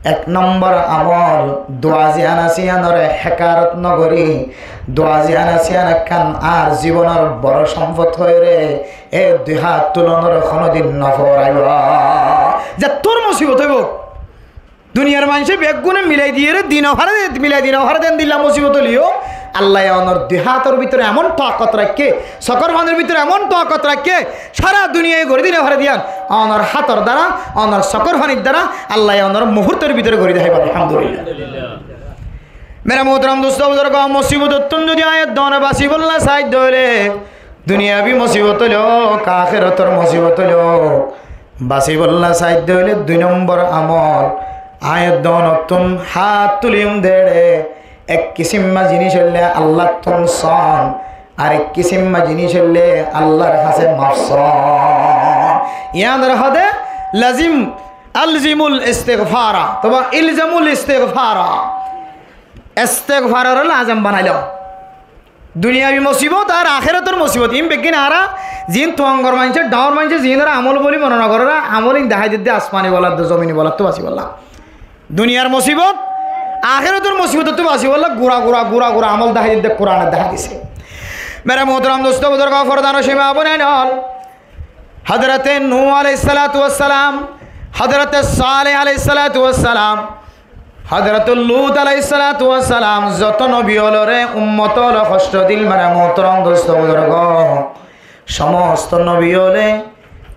ek nombor amol, dua ziyán asé yíanore hekarot nogorí, dua ziyán asé yían ekkán añár zibonor boro sompot hoiyóre, e dui hát tulonore honódin noforaibo. Zettór musibot óibo, duniyar maincé beggúne milai diyére di nofaré de, milai di nofaré de endilla musibot óileyo, Allaye onor dui hátor bútore emon tokot raikké, sokór fanir bútore emon tokot raikké, sára duniyaye gorí di nofaré de yían onor hátor dara, onor sokór fanir dara Allaye onor muhúrtor bútore gorí dahaibo, alhamdulillah. Mera muhtaram dustó buzurgó, musibotottún zodi aññí edde one basibolla sai de óile, duniyabi musibot óileyo, akérator musibot óileyo, basibolla sai de óile dui nombor amol, aññí edde onottún hát tuliyum de ére, ek kisimma ziníc óile Allattún son, arek kisimma ziníc óile Allar hañsé maf son. Yíanore hoó de lazim, alzimul istigfara, otóba ilzamul istigfara. Estegfaroré lazem banailó. Duniyabi mosibot ar akérator mosibot, iín beggín añára ziín tuáñgor maincé, dhañr maincé, ziínore amol bóli mone nogoré, amol iín dahái didde asmani bolattú, zomini bolattú basibólla. Duniyar mosibot, akérator mosibotottú basibólla gura gura, gura gura amol dahái didde, Kurane dahái dise. Mere muhtaram dosto buzurgo, fordanor cima bonain ol, Hazrate Nuh aláihis salatu wassalam, Hazrate Saleh aláihis salatu wassalam, Hazrate Lut aláihis salatu wassalam, zoto nobi ólore ummot óle hoctho dil, mere muhtaram dosto buzurgo, somosto nobi óle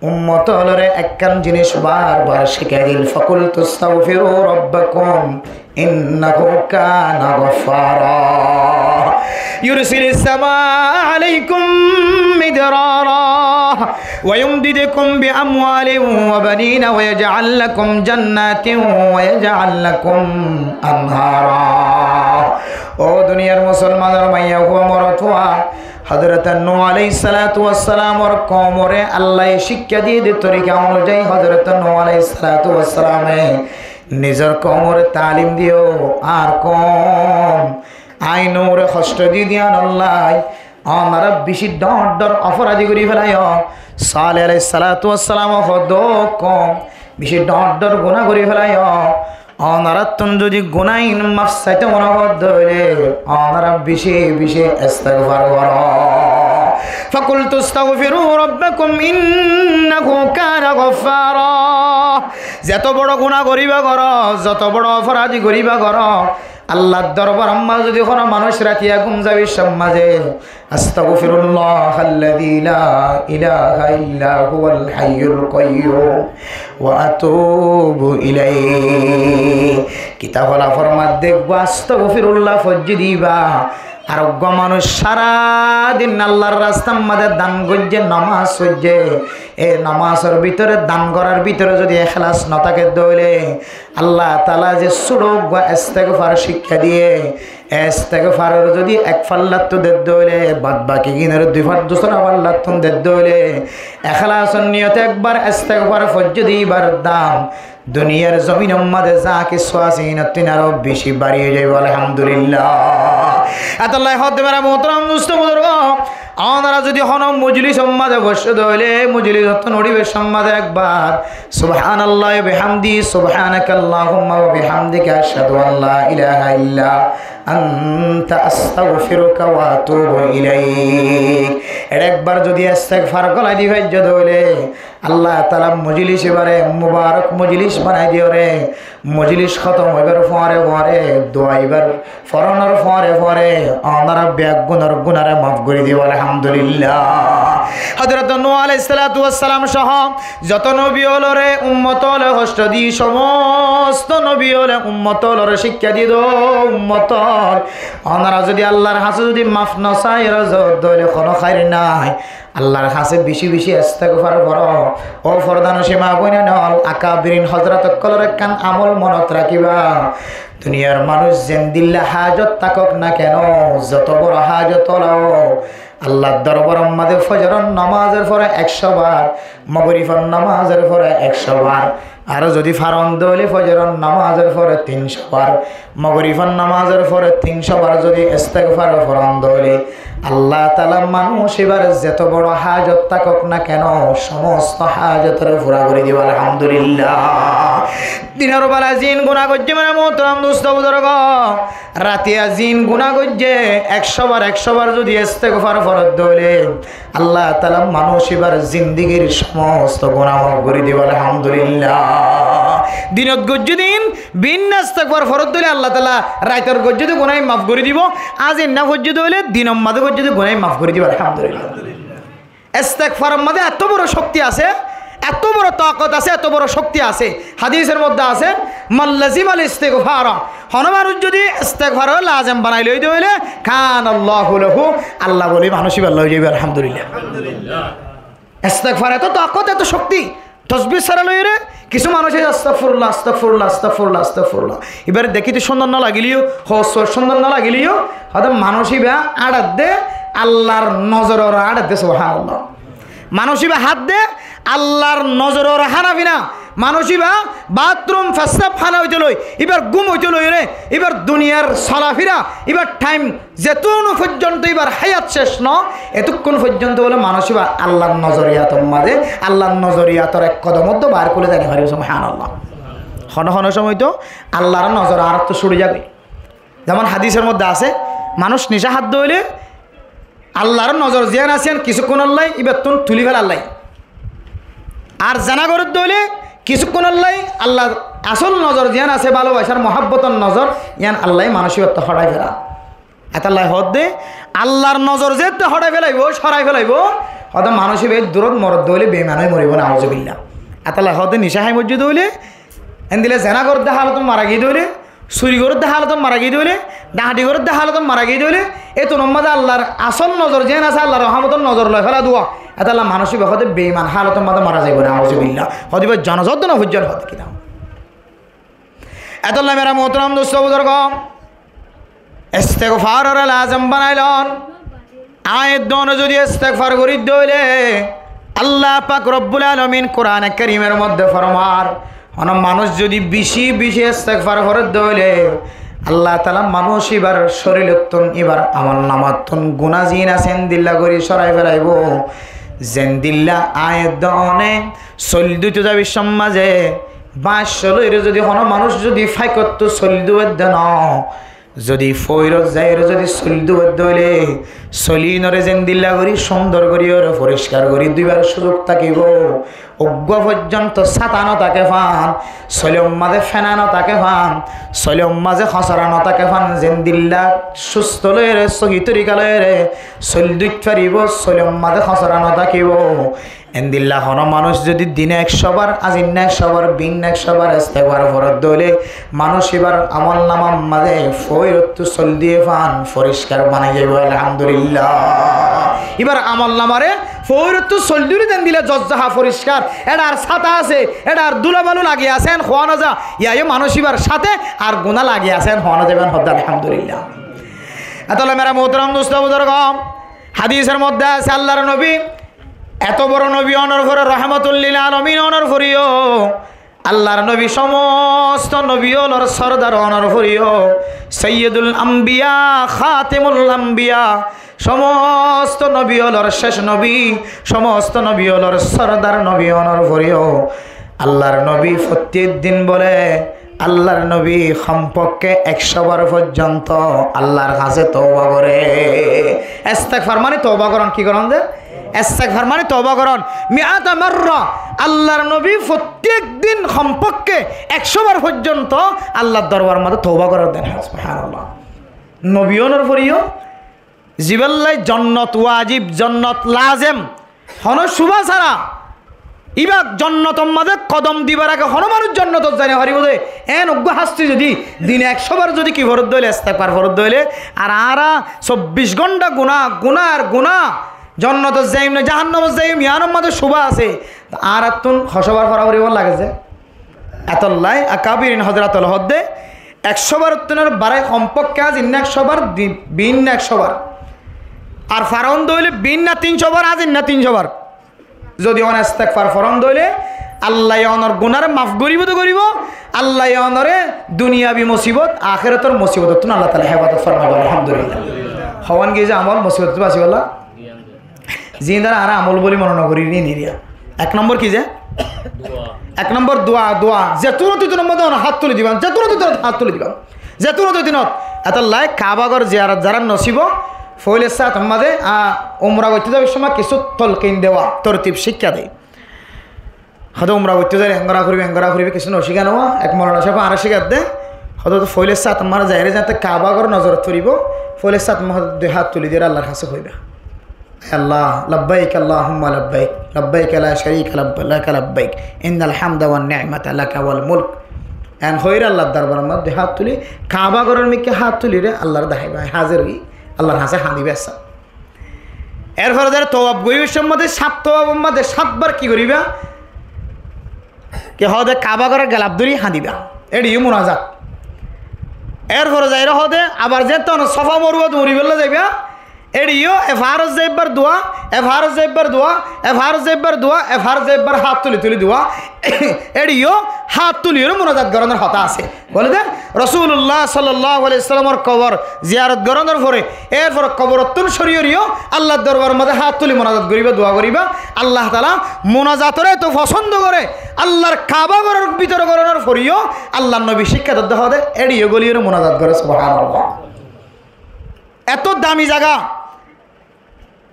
ummot ólore ekkán jinis bar bar cíkai dil, فقلت استغفروا ربكم إنه كان غفارا يرسل السماء عليكم مدرارا ويمددكم بأموال وبنين ويجعل لكم جنات ويجعل لكم أنهارا. Ó duniyar musolmanor maiyafua morotfua, Hazrate Nuh aláihis salatu wassalamor koumore Allaye cíkka diyé de torika onuzai Hazrate Nuh aláihis salatu wassalame nizor koumore talim diyó, añár koum, añí Nuhre hoctho di diyé yíanolla onorá bicí dhoóñr dhoóñr oforadi gorí félaiyó. Saleh aláihis salatu wassalame hoódde, ó koum, bicí dhoóñr dhoóñr guná gorí félaiyó. Onoráttun zodi gunáin maf saito mone hoódde óile, onorá bicí bicí estegfar goró. فقلت استغفروا ربكم إنه كان غفارا. Zeto boro guná goríba goró, zoto boro oforadi goríba goró, Allar dorbaror maze zodi hono manúic ratiya gúm zaibar somot maze أستغفر الله الذي لا إله إلا هو الحي القيوم وأتوب إليه. Kitabolla formadde, uggwá astagfirullah foijjé de íba, ar uggwá manúic sára din Allar rastar maze dan goijjé, nomaz foijjé, e nomazor bútore, dan gorár bútore zodi ekhlas no táke de óile, Allah taala ze suro uggwá estegfar cíkka diyé, e estegfaror zodi ek fallattú dedde óile, bad baki gínoré dui fal-, dusra fallattún dedde óile, ekhlasor niyote ekbar estegfar foijjé de íbar dam duniyar zominor maze za kessú asé, ínottún aró bicí bari ói zaibo, alhamdulillah. Etolla hoódde mere muhtaram dosto buzurgo, onorá zodi hono mojlisor maze boiccó de óile, mojlisottún uçíbar somot maze ekbar سبحان الله وبحمده، سبحانك اللهم وبحمدك، أشهد أن لا إله إلا أنت، أستغفرك وأتوب إليك. Ere ekbar zodi estegfar golai di faijjó de óile, Allah taala mojlis ibáre mubarak mojlis banai diyóre, mojlis hótom óibar fore fore dua ibár foronor fore fore onorá beggúnor gunáre maf gorí dibo, alhamdulillah. Hazrate Nuh aláihis salatu wassalam sóho zoto nobi ólore ummot óle hoctho di, somosto nobi óle ummot ólore cíkka diyé de, ó ummot ól, onorá zodi Allar hañsé zodi maf no saiyóre zodde óile hono háir nai. Allar hañsé bicí bicí estegfar goró. Ó fordanor cima bonain ol, akabirin hozrot ókkolor ekkán amol monot rakíba. Duniyar manúic zendilla hajot tákok na keno, zoto boro hajot óla ó, Allar dorbaror maze fozoror nomazor fore ekcó bar, mogorifor nomazor fore ekcó bar, aró zodi faron de óile fozoror nomazor fore tin có bar, mogorifor nomazor fore tin có bar zodi estegfar foron de óile, Allah taala manúic ibár zeto boro hajot tákok na keno, somosto hajotore fura gorí dibo, alhamdulillah. Dinor bela zin guná goijjé, mere muhtaram dosto buzurgo, ratiya zin guná goijjé, ekcó bar, ekcó bar zodi estegfar foron de óile, Allah taala manúic ibár zindigir somosto guná maf gorí dibo, alhamdulillah. Dinot goijjé de ín, bínna estegfar foron de óile Allah taala raitor goijjé de guná ín maf gorí dibo, aijja ín no foijjé de óile dinor maze goijjé de guná ín maf gorí dibo, alhamdulillah. Estegfaror maze eto boro cokti asé, eto boro takot asé, eto boro cokti asé. Hadisor modde asé, من لزم الاستغفار, hono manúic zodi estegfarore lazem banai loi de óile, كان الله له, Allah boli manúic ibálla ói zaibo, alhamdulillah. Estegfar eto takot, eto cokti. Tosbih sára loiyóre, kissú manúic asé, astagfirullah, astagfirullah, astagfirullah, astagfirullah. Ibáre dekíte cúndor no lagileyó, hoódde cúndor no lagileyó, hoódde manúic ibá áñçadde, Allar nozoror áñçadde, subhanallah. Manúic ibá hádde, Allar nozoror hána fina, Manúic íba bathroom, fessab, hána óite loi, íbar gúm óite loiyóre, íbar duniyar solafira, íbar thaim, zetún foijjonto íbar háyat céc no, etókkon foijjonto bóle manúic íba Allar nozoriyator mazé, Allar nozoriyator ek kodom oddó baár kúli zai no faribó. Subhánallah. Hono hono cómot tó Allar nozor añáráttu sóri zagói. Zemon hadisor modde asé, manúic nicá háde óile Allar nozor ziyán asé, yían kissúkkonólla íbattún tulí félar lá. Ar zená gorédde óile kissúkkonólla Allar asól nozor ziyán asé, bálobaisár, muhábbotor nozor, yían Allaye manúic íbattú hoçái féla. Etálla hoódde, Allar nozor zeétte hoçái félaibóu, córai félaibóu, hoódde manúic íba eddurót moredde óile beiman ói moribóu, nauzubillah. Etálla hoódde nicá hái moijjé dé óile, endilla zená gorédde hálotot mara giyé dé óile, suri gorédde hálotot mara giyé dé óile, dhahañti gorédde hálotot mara giyé dé óile, étunor mazé Allar asól nozor ziyán asé, Allar rohámotor nozor loi féla dé. Etálla manúic íba hoódde beiman hálotor mazé mara zaibóu, nauzubillah. Hoódde íba janazat dó no foijjé, hoódde ki na. Etólla mera muhtaram dustó buzurgó, istigfaroré lazem banai loón. Aññí edduwáne zodi istigfar gorídde óile, Allah pak Rabbul Alamin Kurane Karimor modde formar, hono manúic zodi beci beci istigfar foredde óile, Allah taala manúic íbar córilottún, íbar amolnamattún guná ziín asé endilla gorí córai félaibóu. Zendilla aññí edduwáne soil dúito zaibár cómot mazé bañc loiyóre zodi hono manúic zodi fáikottú soil dúedde no, zodi foóirot zaiyóre zodi soil dúedde óile, soil íinoré zendilla gorí cúndor goríyoré foriskar gorí dúibar cúzuk tákibou. Uggúa foijjonto sáta no táke fán, soilor mazé féna no táke fán, soilor mazé hosora no táke fán, zendilla cústo loiyóre, sóhi torika loiyóre soil dúit faribóu, soilor mazé hosora no tákibou. Endilla hono manúic zodi dine ekcó bar, azinna ekcó bar, biínna ekcó bar istigfar foredde óile, manúic íbar amolnamar mazé foóirottú soil dúiye fán foriskar banai zaibóu, alhamdulillah. Íbar amolnamaré foóirottú soil dúile zendilla zozzaha foriskar, éçe ar sáta asé, éçe ar dúla balú lagi asé, en hoó no za, yíaiyó manúic íbar sáte ar guná lagi asé, en hoó no za, íba hoódde alhamdulillah. Etólla mera muhtaram dustó buzurgó, hadisor modde asé Allar nobi, eto boro nobi ónor fore, rohmotullil alamin ónor foreyó, Allar nobi somosto nobi ólor sordar ónor foreyó, Sayyidul Ambiya, Khatimul Ambiya, somosto nobi ólor céc nobi, somosto nobi ólor sordar nobi ónor foreyó, Allar nobi fottí din bóle, Allar nobi hompokké ekcó bar foijjonto Allar hañsé touba goré. Istigfar mani touba gorón, ki gorón de? Istigfar mani touba gorón. Miata marra. Allar nobi fottí din hompokké ekcó bar foijjonto Allar dorbar mazé touba goré dé. Subhánallah. Nobi ónor foreyó zibálla jonnot wajib, jonnot lazem, hono cúba sára, íba jonnotor mazé kodom dibar age hono manúic jonnotot zai no faribóu de, en uggúa hásti zodi dine ekcó bar zodi ki foredde óile, istigfar foredde óile, ar añára sobbic gónta guná, guná ar guná, jonnotot zaiyum né jahannamot zaiyum, yíanor mazé cúba asé, añárattún hocó bar fora foribóu lage ze. Etólla akabirin hozrot ól hoódde, ekcó barottún barái hompokké azinna ekcó bar, di-, biínna ekcó bar. Ar faron dóile biínna tincó bar, azinna tincó bar. Zodi one istigfar foron dóile, Allaye onor gunáre maf goríbou de goríbou, Allaye onore duniyabi musibot, akérotor musibotottún Allah taala hefazot formaibou, alhamdulillah. Hoón giyé ze amol musibotottú basibólla. Ziín dara añára amol bóli mone no gorí ri niriya. Ek nombor ki ze? Dua. Ek nombor dua, dua. Zetún ot zetún ot mazé onor hát tuli diban, zetún ot zetún ot hát tuli diban. Zetún ot zetún ot. Etólla Kaaba gór ziyarot zarar nosib ó, foóila sáñt mazé, a, umra goittó zabar cómot kissú tolkin dewa, tortib cíkka de. Hoóde umra goittó zaile engóra goríba, engóra goríba, kissú no cíka no, ek molana sáb añáre cíka de. Hoóde foóila sáñt mazé zaiyóre zeéñtte Kaaba gór nozorot foribó, foóila sáñt mazé dui hát tuli diyóre Allar hañsé hoiba. Ai Allah, labbaik Allahumma labbaik, labbaik la sharika lak labbaik, innal hamda wan ni'mata laka wal mulk. En hoiyóre Allar dorbaror mazé dui hát tuli, Kaaba góror mikká hát tuliré Allaré dahaiba, házir ói Allar hañsé hañdiba essa. Erfore zaiyóre towaf goríbar cómot mazé, sát towafor mazé sát bar ki goríba? Ki hoóde Kaaba góror gelaf dóri hañdiba. Éçe yó munazat. Erfore zaiyóre hoóde abar zeéñtte Sofa Morwat uñribólla zaiba, Éçe yó e faárot zaibbar duwa, e faárot zaibbar duwa, e faárot zaibbar duwa, e faárot zaibbar hát tuli tuli duwa. Éçe yó hát tuliyóre munazat gorónor hotá asé. Bóle de, Rosulullá sollallahu alaihi wasallamor kobor ziyarot gorónor fore, erfore koborottún córi óiyore yó Allar dorbaror mazé hát tuli munazat goríba, duwa goríba. Allah taala munazatoré eto fosóndo goré, Allar Kaaba góror bútore gorónor fore yó Allar nobi cíkka dedde hoóde, éçe yó góliyore munazat goré, subhánallah. Eto dami zaga,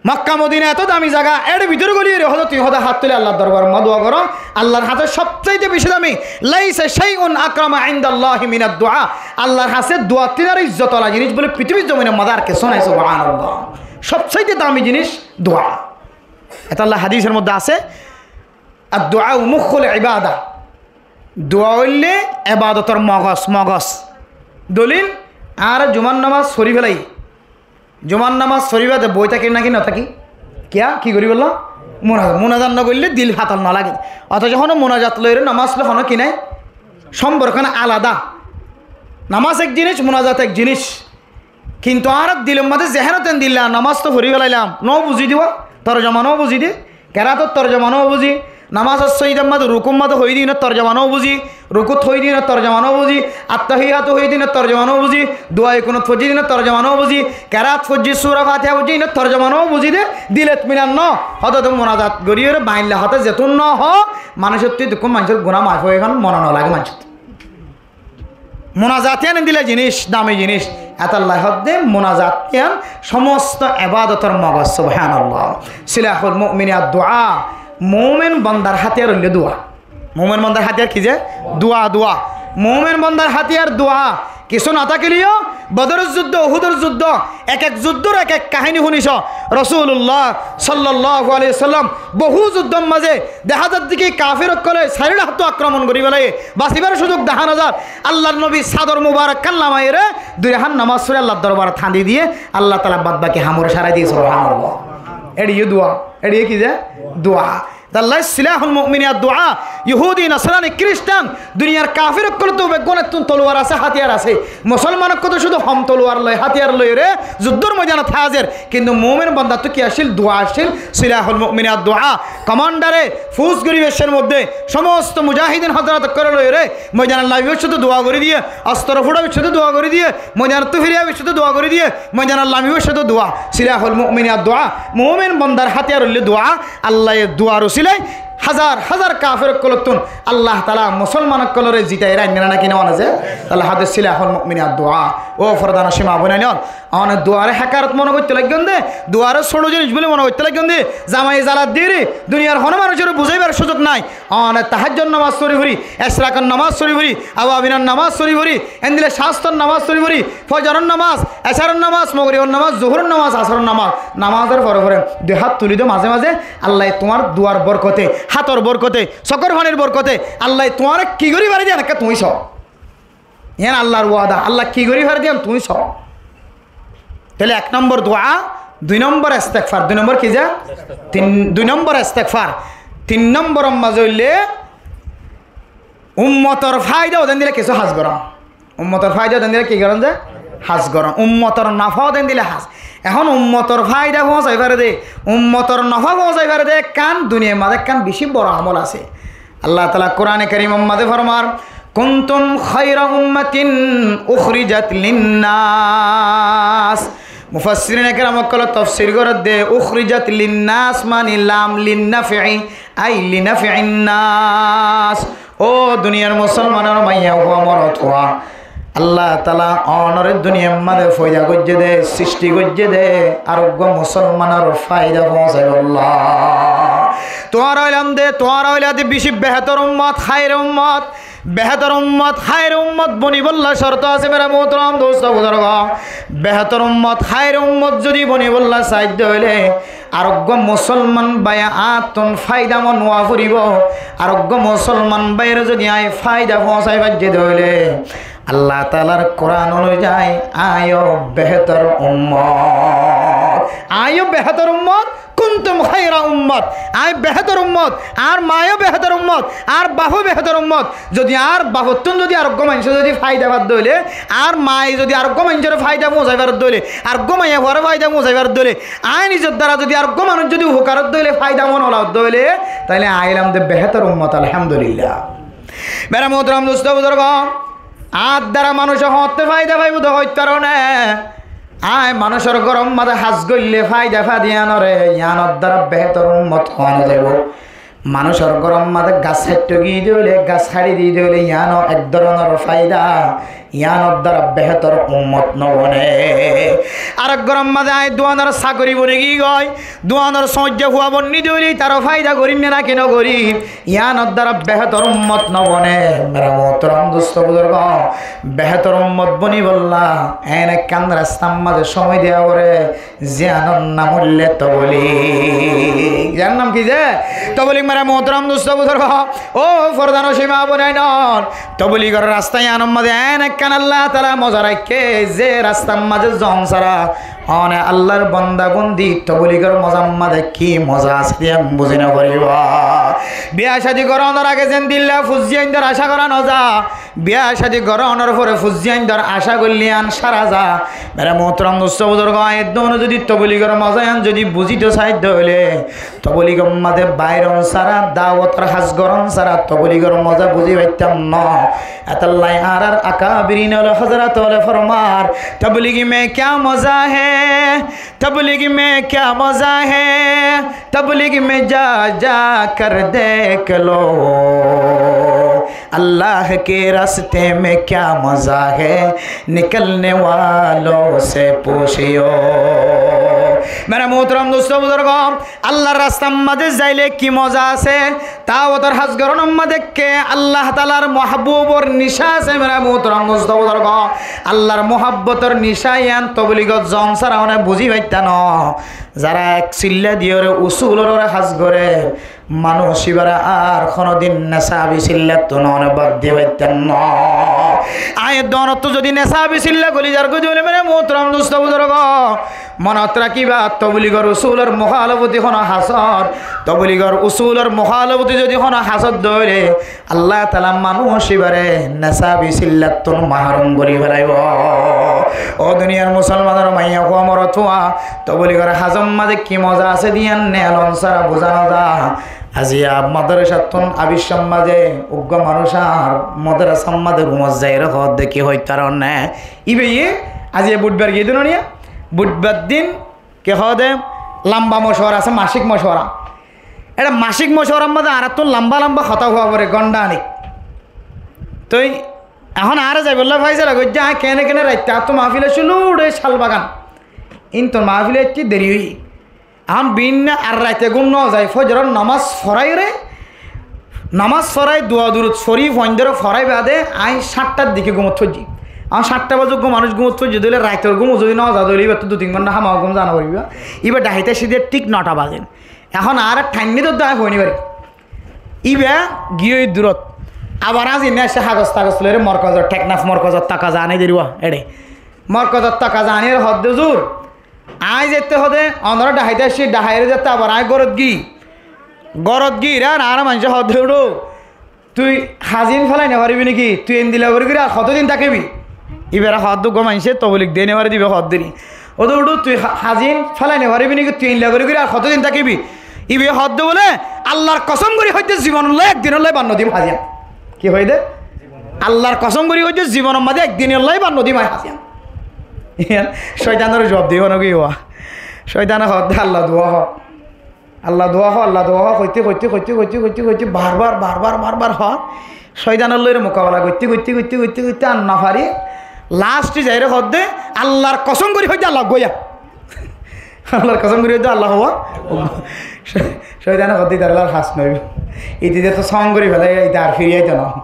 Mokka Modina eto dami zaga, ér bútore góliyore hoóde tuñí hoóde hát tuli Allar dorbaror mazé duwa goró, Allar hañsé sobsaite beci dami, "Laisa shaiun akrama indallahi minad du'a." Allar hañsé duwa tún aró izzot ola jinis bóle fitibir zominor mazé ar kessú nai, subhánallah. Sobsaite dami jinis duwa. Etolla hadisor modde asé, "Ad du'a mukhul ibada." Duwa óilde ebadotor mogos, mogos. Dolil, añára jumar nomaz fori félai. Jumar nomaz fori bade boi táki náki no táki? Kiyá, ki goríbolla? Munazat. Munazat no goille dil fatal no lage. Otoco hono munazat loire nomaz loi hono ki nai? Somporko nai, alada. Nomaz ek jinis, munazat ek jinis. Kintu añára dilor mazé zehénoten dilla, nomaz to fori félailam, no buzí de, torjoma no buzí de, keraator torjoma no buzí, nomazor sójidar mazé, rukur mazé hoiyé de inor torjoma no buzí, rukut hoiyé de inor torjoma no buzí, attahiyatu hoiyé de inor torjoma no buzí, duwaye kunut foijjé de inor torjoma no buzí, keraat foijjé, sura Fatiha foijjé, inor torjoma no buzí de, dil etminan no. Hoóde munazat goríyore bailla hotá zetún no hoó, manúcottú etukkún manúcor guná maf óiye, ehón mone no lage manúcottú. Munazat yián endilla jinis, dami jinis. Etolla hoóde munazat yián somosto ebadotor mogos, subhánallah. Silahul mu'mini ad-du'a, mumin bondar hátiyar óilde duwa. Mumin bondar hátiyar ki ze? Duwa, duwa. Mumin bondar hátiyar duwa. Kessú no tákile yó, Bodoror zuddo, Uhudor zuddo, ek ek zuddór ek ek kaháni fúniso. Rosulullá sollallahu alaihi wasallam bohú zuddór mazé dehá zar de ki kafir ókkole sairó háttú akromon gorí félaiye, basibar suzuk dehá no zar. Allar nobi sador mubarak kán lamaiyore dui rakát nomaz fori Allar dorbarot hañdi diye, Allah taala bad baki ham ore sarai diye, subhánallah. Éçe yó duwa, éçe yó ki ze? Duwa. Etolla silahul mu'mini ad-du'a. Yohúdi, Nasrani, Kiristan, duniyar kafir ókkolottú beggúnottún toluwar asé, hátiyar asé. Musolman ókkol to cúdu hom toluwar loi, hátiyar loiyore zuddór moidanot házer. Kintu mumin bondattú ki accíl? Duwa accíl. Silahul mu'mini ad-du'a. Komandare fous goríbar modde somosto mujahidin hozrot ókkol loiyore moidanot lamibar cúdu duwa gorí diye, ostro fúçaibar cúdu duwa gorí diye, moidanottú firi aibar cúdu duwa gorí diye, moidanot lamibar cúdu duwa. Silahul mu'mini ad-du'a. Mumin bondar hátiyar óilde duwa. Allaye duwar usilai házar házar kafir ókkolottún Allah taala musolman ókkolore zitai rainné náki no? Mane ze, Allah hoóde silahul mu'mini ad-du'a. Ó fordanoshi ma boinain, one duware hekarot mone goittó laiggón de, duware sóço jinis buli mone goittó laiggón de, zamai zalat diyore duniyar hono manúcore buzaibar suzuk nai. One tahajjud nomaz fori fori, esrakor nomaz fori fori, awabinor nomaz fori fori, endilla cástor nomaz fori fori, fozoror nomaz, esaror nomaz, mogoribor nomaz, zuhuror nomaz, asaror nomaz, nomazor fore fore dui hát tuli do mazé mazé, Allaye tuáñr duwar borkote, hátor borkote, sokor fanir borkote, Allaye tuáñre ki gorí fare de yián ekká tuñí só. Yián Allar wada, Allah ki gorí fare de yián tuñí só. Tóile ek nombor duwa, dui nombor estegfar, dui nombor ki ze? Tin, dui nombor estegfar, tin nomboror mazé óilde ummotor faida ódendilla kessú ham gorón. Ummotor faida ódendilla ki gorón ze? Ham gorón. Ummotor nofa ódendilla ham. Ehón ummotor faida foóñsai fare de, ummotor nofa foóñsai fare de ekkán duniyar mazé ekkán beci boro amol asé. Allah taala Kurane Karimor mazé formar, "Kuntum khaira ummatin ukhrijat linnas." Mufassirin ekram ókkole tofsir gorer de, "Ukhrijat linnas" mani lam linnafi, ai linafi'in nas. Ó duniyar musolmanor maiyafua morotfua, Allah taala onore duniyar mazé foida goijjé de, sristi goijjé de, ar uggwá musolmanor faida foóñsaibolla. Tuáñra óilan de, tuáñra óila de beci behetor ummot, hair ummot, behetor ummot, hair ummot bonibolla corto asé, mere muhtaram dustó buzurgo. Behetor ummot, hair ummot zodi bonibolla saidde óile, ar uggwá musolman báiye añáttun faida mo nuwa foribo. Ar uggwá musolman báiyere zodi añí faida foóñsai faijjí de óile, Allah taalar Kuran onuzai añí yó behetor ummot. Añí yó behetor ummot. kuntum khaira ummot, añí behétor ummot, añár maáyo behétor ummot, añár bafó behétor ummot. Zodi añár bafottún zodi areggúa maincé zodi faida fadde óile, añár maáye zodi areggúa maincóre faida foóñsai faredde óile, areggúa maiyafuaré faida foóñsai faredde óile, añí nizor dara zodi areggúa manúic zodi ufokarot de óile, faida mon ola de óile, taile añí óilam de behétor ummot, alhamdulillah. Mere muhtaram dustó buzurgó, añár dara manúice hoñtté faida faibó de hoit faron né? Añí manúicor góror mazé ham goille faida fai de yíanore, yíanor dara behétor ummot hoó no zaibó. Manúicor góror mazé gas háitto giyé de óile, gas hári diyé de óile, yíano ek dóronor faida, yíanor dara behétor ummot no bone. Arek góror mazé añí duanor sakori boni giyé goi, duanor soijja fua bonni de óile, taró faida gorim né náki no gorim, yíanor dara behétor ummot no bone. Mere muhtaram dustó buzurgó, behétor ummot bonibolla en ekkán rastar mazé cómoi diya fore, ziyánor nam óilde toblig. Ziyánor nam ki ze? Toblig. Mere muhtaram dustó buzurgó, ó fordanocin maa bonain, tobligor rasta yíanor mazé en ekkán Allah taala moza raikké, ze rastar mazé zon sára one Allahr banda bandi tobligor mozar mazé ki moza asé de yían buzi no faribó. Biya cádi gorónor age zen dilla fuain dor acá gora no za, biya cádi gorónor fore fuain dor acá goille yían sára za. Mere muhtaram dustó buzurgó, añí edduno zodi tobligor moza yían zodi buzito sai de óile, tobligor mazé bairon sára, dawotor ham goron sára tobligor moza buzi faitam no. Etolla añárar akabirin ókkole, hazrat ókkole formar, تبلیغ میں کیا مزہ ہے، تبلیغ میں کیا مزہ ہے، تبلیغ میں جا جا کر دیکھ لو، اللہ کے راستے میں کیا مزہ ہے، نکلنے والوں سے پوچھو۔ Mere muhtaram dustó buzurgó, Allahr rastar mazé zaile ki moza asé, dawotor ham gorónor mazé ke Allah taalar mahbubor nicá asé. Mere muhtaram dustó buzurgó, Allahr muhabbotor nicá yían tobligot zon sára one buzi faittam no. Zara ek silla diyore usulor uore ham gore, manúic ibáre ar honodin nesabi sillattún one bad di faittam no. Añí eddunottú zodi nesabi silla goli zargói de óile, mere muhtaram dustó buzurgó, monot rakíba, tobligor usulor muhalafoti hono ham or, tobligor usulor muhalafoti zodi hono ham or de óile, Allah taala manúic ibáre nesabi sillattún maharum gori felaibó. Ó duniyar musolmanor maiyafua morotfua, tobligor hamor mazé ki moza asé de yían neelon sára buza no za. Aziya madrasattún abicor mazé uggúa manúic ar madrasar mazé rumot zaiyóre hoó de ki hoit faron né? Íbaye aziya budbar giyé de no niya, budbar din ki hoó de lamba mocuwara asé, macik mocuwara. Ere macik mocuwarar mazé añárattú lamba lamba hotá hoó fore, gónda anik. Toi ehón añára zaibolla faisala goijjí, añí kene kene raitta añáttu mahfil accíl, uçé Cálbagan. Intu mahfil accíl deri óiye. Ehón binna ar raite gúm no zai, fozoror nomás foraiyóre, nomás forai, dua durud fori, fuaindóre forai bade añí cáttar dike gúmot foijjí. Ehón cáttar baze uggúa manúic gúmot foijjé de óile, raitor gúm zodi no za de óile, íbattú dui tin gónta hámaha gúm zana foribó. Íba dhaháit aiccé de thík nota baze. Ehón añáre thainné dódde añí hoói no fari. Íba giyói durot. Abar añí zinne aiccé hagos tagos loiré morkozor, Teknaf morkozor taka zani derúa, eçé. Morkozor taka zani ere hoó de, "Huzur, añí zette hoó de, onoré dhaháit aiccí, dhaháiyóre zette abar añí górot giyí." Górot giyí, ire añáre maincé hoó de, "Uçó, tui hazin félai no faribí né ki? Tui endilla gorí gorí ar hotódin tákibi?" Íbaré hoó de uggúa maincé toblig diyé no fare de íba hoó de ri. "Ó de uçó, tui ha-, hazin félai no faribí né ki? Tui endilla gorí gorí ar hotódin tákibi?" Íba hoó de bóle, "Allar kosóm gorí hoóidde, zibonolla ek dinolla bad no dim haziyan." Ki hoóidde? "Allar kosóm gorí hoóidde, zibonor mazé ek dinolla bad no dim añí haziyan." Iyan cóitanore juab dibo no ki uwa? Cóitane hoó de, "Allah duwa hoó." Allah duwa hoó, Allah duwa hoó, hoite, hoite, hoite, hoite, hoite, hoite, barbar, barbar, barbar hoó. Cóitanor lói mukabela goitte, goitte, goitte, goitte, goitte, ar no fari. Last zaire hoó de, "Allar kosóm gorí hoó de, Allah uggúa." Allar kosóm gorí hoó de, Allah uggúa. Cóitane hoó de, "Itarallá ar ham no óibo. Ite de to song gorí felai, ite ar firi aito no.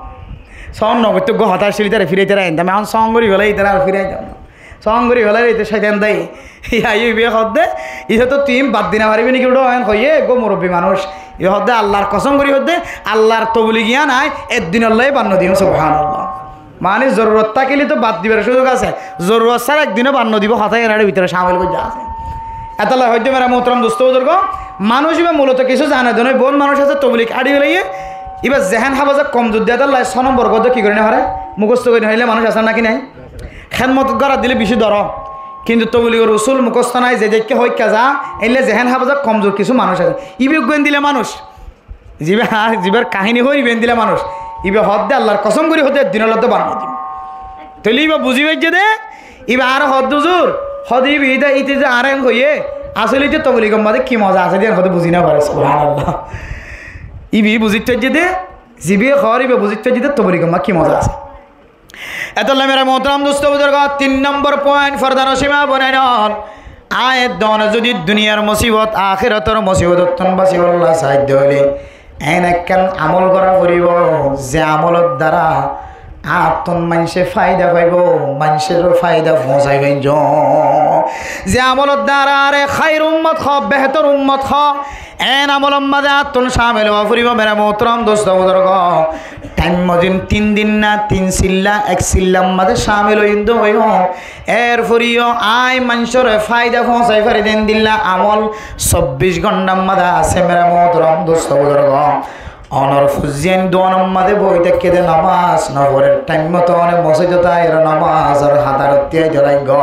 Song no goitto, uggúa hotá accíl, itare firi aito no, ehón song gorí felai, itare ar firi aito no." Song gorí felai ite cóitan dé. Yá, íba hoó de, "Ite to tui bad di no faribí né ki uçó?" Ehón hoiyé, uggúa murobbi manúic. Íba hoó de, "Allar kosóm gorí hoó de, Allar toblig iyan añí ek dinolla bad no dim." Subhanallah. Mani zorurot tákile to bad dibar cúzug asé, zorurot sára ek dino bad no dibo, hotá iyan ere bútore camil goijjá asé. Etolla hoó de mere muhtaram dustó buzurgó, Manúic íba muloto kissú zane de noó, bout manúic asé toblig ári félaiye, íba zehén háfazot komzur de tálla só nombor goddó ki gorí no fare, mukosto gorí no fare, ílla manúic asé né náki nái? Hédmot gorá dile bicí dóro, kintu tobligor usul mukosto nái, ze dekké hoikká za, éilla zehén háfazot komzur kissú manúic asé. Íba eggúa endilla manúic. Zibá, zibár kahíni hoóir íba endilla manúic. Íba hoódde Allar kosóm gorí hoódde, eddin ólla to bar no dim. Tóile íba buzí faijjé dé, íba añáre hoódde huzur, hoódde íba ite, ite ze añáre en hoiyé, asóle ite tobligor mazé ki moza asé dé, en hoódde buzí no fare, subhánallah. Íba buzít faijjé dé, zibá hoór íba buzít faijjé dé tobligor mazé ki moza asé. Etolla mere muhtaram dustó buzurgó, tin nombor point, fordanocin ma bonain ól. Aññí duwano zodi duniyar musibot, ahérator musibotottún basibólla saidde óile, en ekkán amol gorá foribó, ze amolor dara añáttun maincé faida faibó, maincóre faida foóñsai faijjum. Ze amolor dara añáre háir ummot hoó, behétor ummot hoó, en amolor mazé añáttun cámil ówa foribó, mere muhtaram dustó buzurgó. Thaim mozin tin din na tin silla, ek sillar mazé cámil óiyum dé óiyum. Erfore yó aññí maincóre faida foóñsai fari dé endilla amol sobbic gónthar mazé asé, mere muhtaram dustó buzurgó. Onor fuain duwanor mazé boi táikke dé, nomaz no forer, thaim moto one mosóidot aiyóre nomazor hatarot tíai dóraigó.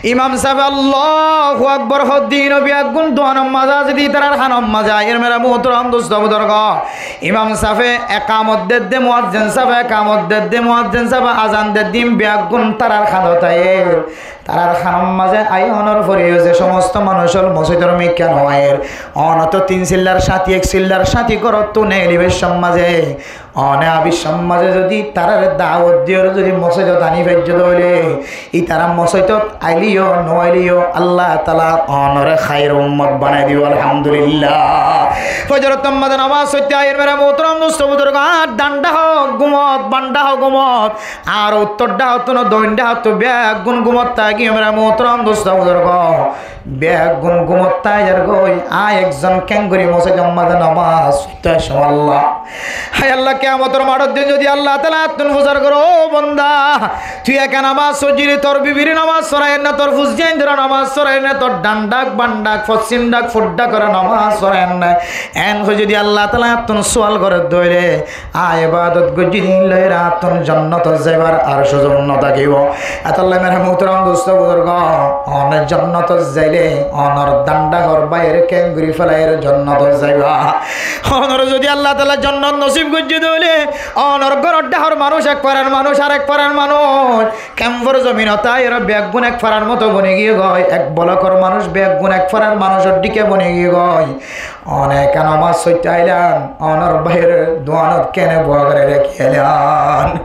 Imam sábe Allahu Akbar hoódde íno beggún duwanor mazé asé dé, ítarar hánor mazé aiyér, mere muhtaram dustó buzurgó. Imam sábe ekamot dedde, muazzin sábe ekamot dedde, muazzin sábe azan dedde, ín beggún ítarar hánot aiyér. Ítarar hánor mazé aiyóre onor fore yó ze somosto manúic ól mosóidor mikká no aiyér, one to tin sillar cáñti, ek sillar cáñti górottu neeli baiccór mazé, one abiccór mazé zodi ítarare dawot diyóre zodi mosóidot aní faijjó dé óile, ítara mosóidot ailé yó no ailé yó Allah taala onore háir ummot banai dibó, alhamdulillah. Fozorottor mazé nomaz foitte aiyér, mere muhtaram dustó buzurgó, añár dhan dhákot gúmot, bam dhákot gúmot, ar uttor dhákottu no, doin dhákottu beggún gúmot táigiyum, mere muhtaram dustó buzurgó. Beggún gúmot táiyar goi, aññí ekzon keéngorí mosóidor mazé nomaz foittó aiccúm Allah. Hái Allah, kiyamotor maçor din zodi Allah taala añáttun fusár goré, "Ó bonda, tui eka nomaz foijjíli, tor bibire nomaz foraiyér né, tor fuaindóre nomaz foraiyér né, tor dhan dhák, bam dhák, foccím dhák, fut dhákore nomaz foraiyér né?" En hoi zodi Allah taala añáttun sual goré dé óile, aññí ebadot goijjí dé ín loi añáttun jonnotot zaibar ar cúzuk no tákibo. Etolla mere muhtaram dustó buzurgó, one jonnotot zailé onor dhan dhákor báiyoré keéngorí félaiyoré jonnotot zaiba? Onore zodi Allah taala jonnot nosib goijjé dé óile, onor góror dhákor manúic ek farar manúic, ar ek farar manúic, kemfor zominot aiyóre beggún ek farar moto boni giyé goi, ek bolokor manúic beggún ek farar manúicor dhíke boni giyé goi. One eka nomaz foittó ailan, onor báiyoré duwanot kene bua gorí rakí ailan?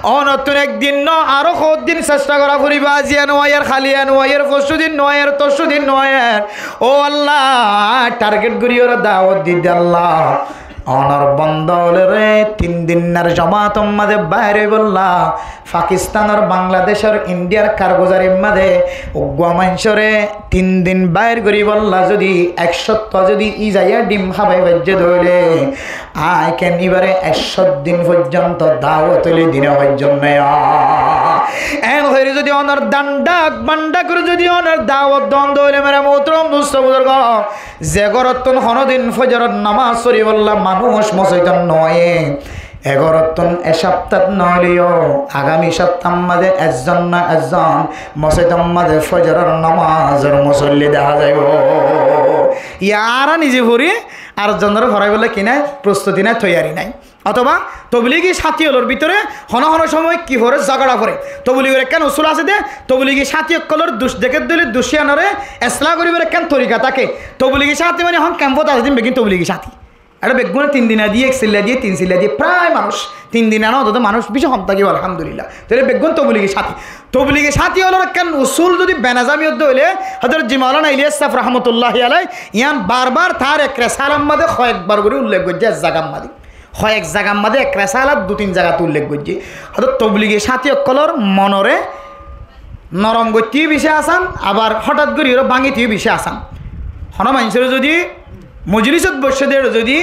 Onottún ek din no, aró hoddin cesta gorá foribó, aijja no aiyér, háli no aiyér, foccú din no aiyér, toccú din no aiyér. Ó Allah, target gorí yóre dawot di dé Allah. Onor bonda ókkolore tin dinar jomator mazé bair óibolla, Pakistanor, Bangladecor, Indiyar karguzarir mazé uggúa maincóre tin din bair goríbolla zodi ek cótto zodi ízaiyé dhim hábai faijjé dé óile, aññí ken íbare ek cót din foijjonto dawot óile di no faijjum né? En hoiyóre zodi onor dhan dhák, bam dhák gorí zodi onor dawot don dé óile, mere muhtaram dustó buzurgó, ze górottún honódin fozoror nomaz foríbolla manúic mosóidot no aiyé, e górottún e háftat no óileyo agami háftar mazé ekzon na ekzon mosóidor mazé fozoror nomazor musolli dehá zaibo. Yá añára nize fori ar zonore foraibólla ki nái, prostuti nái, toiyari nái. Otóba tobligi sáñti ókkolor bútore honó honó cómot ki foré, zogara foré. Tobligor ekkán usúl asé dé, tobligi sáñti ókkolor duc deké dé óile duc yíanoré eslah goríbar ekkán torika táke. Tobligi sáñti mane ehón kempot asé dé ín beggín tobligi sáñti. Ar beggúne tin dina diyé, ek silla diyé, tin silla diyé, pray manúic tin dina no, ótoto manúic beci hom tákibo, alhamdulillah. Tóile beggún tobligi sáñti. Tobligi sáñti ókkolor ekkán usúl zodi benizami ódde óile, Hozorot Ji Maulana Iliyas sáb rahmatulláhi alaih yían bar bar tar ek resalar mazé hoyek bar gorí ullek goijjé, ek zagar mazé. Hoyek zagar mazé, ek resalat dui tin zagat ullek goijjé. Ótoto tobligi sáñti ókkolor monoré norom goitté yó beci asan, abar hotát gorí yóre báñgité yó beci asan. Honó maincóre zodi mojlisot boiccé dé zodi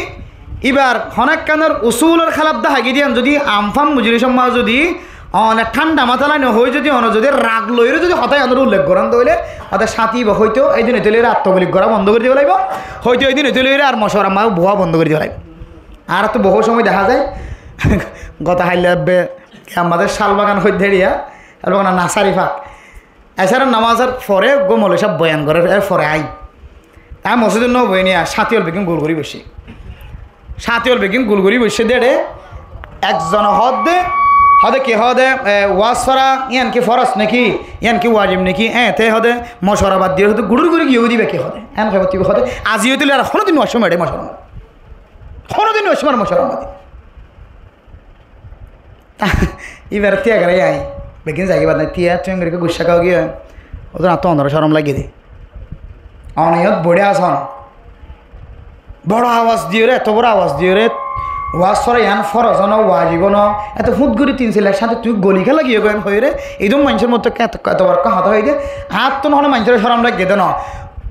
íbar honó ekkánor usúlor hélaf dahá giyé dé yían zodi amfam mojlisor mazé zodi One thánda matá loi no hoi zodi one zodi rag loire zodi hotá iánor ullek gorán de óile, hotá sáti íba hoito, "Ei din óite loire ar tobolig gorá bondo gorí diba laibo." Hoito, "Ei din óite loire ar mocuwarar mazé bohá bondo gorí diba laibo." Añárattú bohú cómoi dehá zai, gotá hailla ebbe, ki ammader Cálbagan hoidde eriya, Cálbagan na Nasarifak. Esarar namazor fore uggwá moloi sáb boyan gorer, er fore aái. Añí mosjidot no boiyí niya, sáti ól beggín gul gorí boiccé. Sáti ól beggín gul gorí boiccé dé ére, ekzone hoódde, hoódde ki hoódde, e, waz fora, yián ki foros naki, yián ki wajib naki, e, te hoódde, mocuwara bad diyóre hoódde, gurur gorí giyói diba ki hoódde, en hoódde, hoódde, azi óite loire ar honodin no aiccóm eçé mocuwara. Honodin no aiccóm ar mocuwara. Íbare tiya gorí añí, beggín zaigói bad nái, tiya, tui engori guccá kiyá giyé? Ódor añáttu onor corom lagé dé. One iyót boiçá asón. Boro awaz diyóre, eto boro awaz diyóre, waz fora yián foros no, wajib no, eto fut gorí tin silla sáti tui goli kiyá lagiyó goi en hoiyóre, idún maincór mottú eto, eto boro hotá hoiyé dé, añáttu no hoile maincór corom lagé dé no.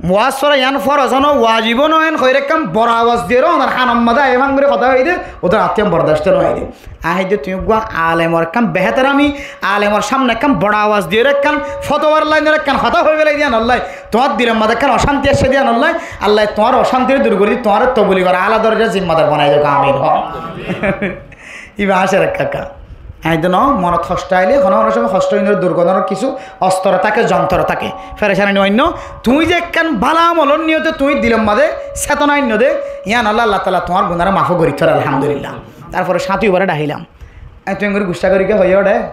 Waz fora yián foros no, wajib no en hoiyóre ekkán boro awaz diyóre, onor hanor mazé aiyé fang gorí hotá hoiyé dé, ódor añáttu yián bordac no óiye dé. Añí hoiyí dé tuñí uggwá alemor ekkán behétarami, alemor sámne ekkán boro awaz diyóre ekkán fotowar lainor ekkán hotá hoi félai dé yiánolla. Tuáñr dilor mazé ekkán ocánti aiccé dé yiánolla. Allaye tuáñr ocántir dur gorí diyók, tuáñre toboligor ala dorojar zimmadar banai diyók, amin. Hó. Íba añcár ekká ekká. Añí dé no, monot hoctó ailé, hono hono cómoi hoctó inor dur goronor kissú ostro táke, zontor táke. Ferecani no ainno, tuñí ze ekkán bála amolor niyote tuñí dilor mazé setona ainno dé, yiánolla Allah taala tuáñr gunáre maf gorí diyór, alhamdulillah. Tarfore sáti íbare dhakilam. Añí tui engori guccá gorí kiyá hoiyó dé?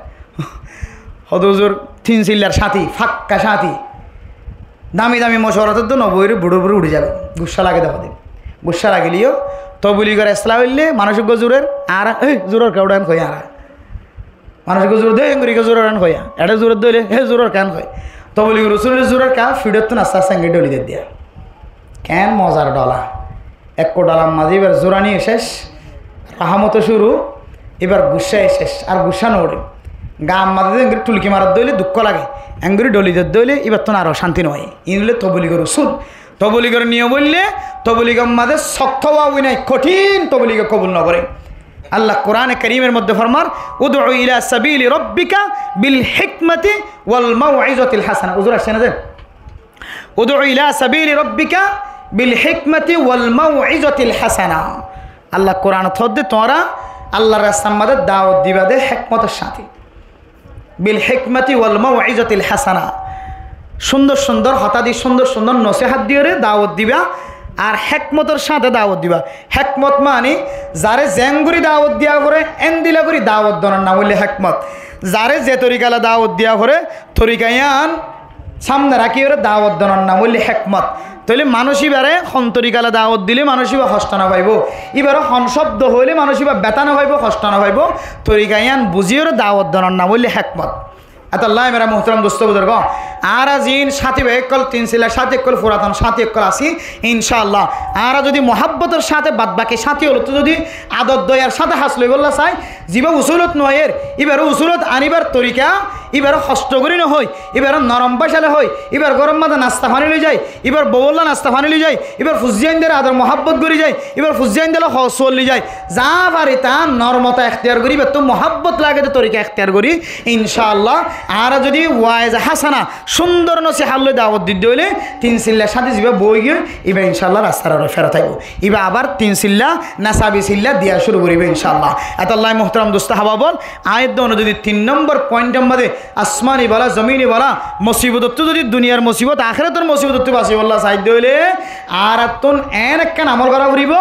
Hoódde huzur, tin sillar sáti, fakka sáti. Dami dami mocuwarat ot no boiyóre buçor buçor uçí zagói. Guccá lagé dé hoódde. Guccá lagileyó, toboligor esla óile manúic uggwá zurer, añára, "Ei, zurer ké?" en hoiyí añára. Manúic uggwá zurer dé, "Ei, engori ké zurer?" en hoiyí. Eçé zurer dé óile, "Ei, zurer ké?" en hoiyí. Toboligor usul zurer ká, fiçóttu nasta sengori dholi der diya. Keén mozar dhola. Ekku dholar mazé íbar zurani céc, rahámot cúru, íbar guccá céc, ar guccá no uçé. Gaar mazé de engori thulki marer dé óile dukko lage, engori dholi der dé óile íbattún ar cánti no óiye. Iín óilde toboligor usul. Toboligor niyom óilde, toboligor mazé sokto ówa ói nái, kothín tobolige kobul no goré. Allah Kurane Karimor modde formar, "Ud'u ila sabili rabbika bil hikmati wal mau'izatil hasana." Huzur aiccé na ze? "Ud'u ila sabili rabbika bil hikmati wal mau'izatil hasana." Allah Kuranot hoódde, tuáñra Allahr rastar mazé dawot diba de hekmotor sáte. Bil hikmati wal mau'izatil hasana. Cúndor cúndor hotá di, cúndor cúndor nosihát diyóre dawot diba, ar hekmotor sáte dawot diba. Hekmot mani, zaré zeén gorí dawot diya foré, endilla gorí dawot donor nam óilde hekmot. Zaré ze torikala dawot diya foré, torika yián sámne rakíyore dawot donor nam óilde hekmot. Tóile manúic íbare hon torikala dawot dile manúic íba hoctó no faibó, íbare hon cóbdo hoile manúic íba betá no faibó, hoctó no faibó, torika yián buzíyore dawot donor nam óilde hekmot. Etolla mera muhtaram dustó buzurgó, añára ziín sáti bái ókkol, tin silla sáti ókkol, furaton sáti ókkol así, incá Allah, añára zodi muhábbotor sáte bad baki sáti ólottú zodi ador doyar sáte has loibólla sai, zibá usulot no aiyér, íbaré usulot aníbar torika, íbaré hoctó gorí no hoi, íbaré norom báca loi hoi, íbar góror mazé nasta faní loi zai, íbar bouwolla nasta faní loi zai, íbar fuzzí aindóre ador muhábbot gorí zai, íbar fuzzí aindólla hoos suwal loi zai, za fari ta normota ektiyar gorí, íbattú muhábbot lage de torika ektiyar gorí, incá Allah, añára zodi waez hásana, cúndor nosihát loi dawot didde óile, tin silla sáti zibá boói giyói, íba incá Allah rastar uore ferot aibó. Íba abar tin silla, nasabi silla diya cúru goríbo incá Allah. Etolla muhtaram dustó hábab ókkol, añí edde one zodi tin nombor pointor mazé asmani bala, zomini bala, mosibotottú zodi duniyar mosibot, akérator mosibotottú basibólla saidde óile, añárattún eén ekkán amol gorá foribó,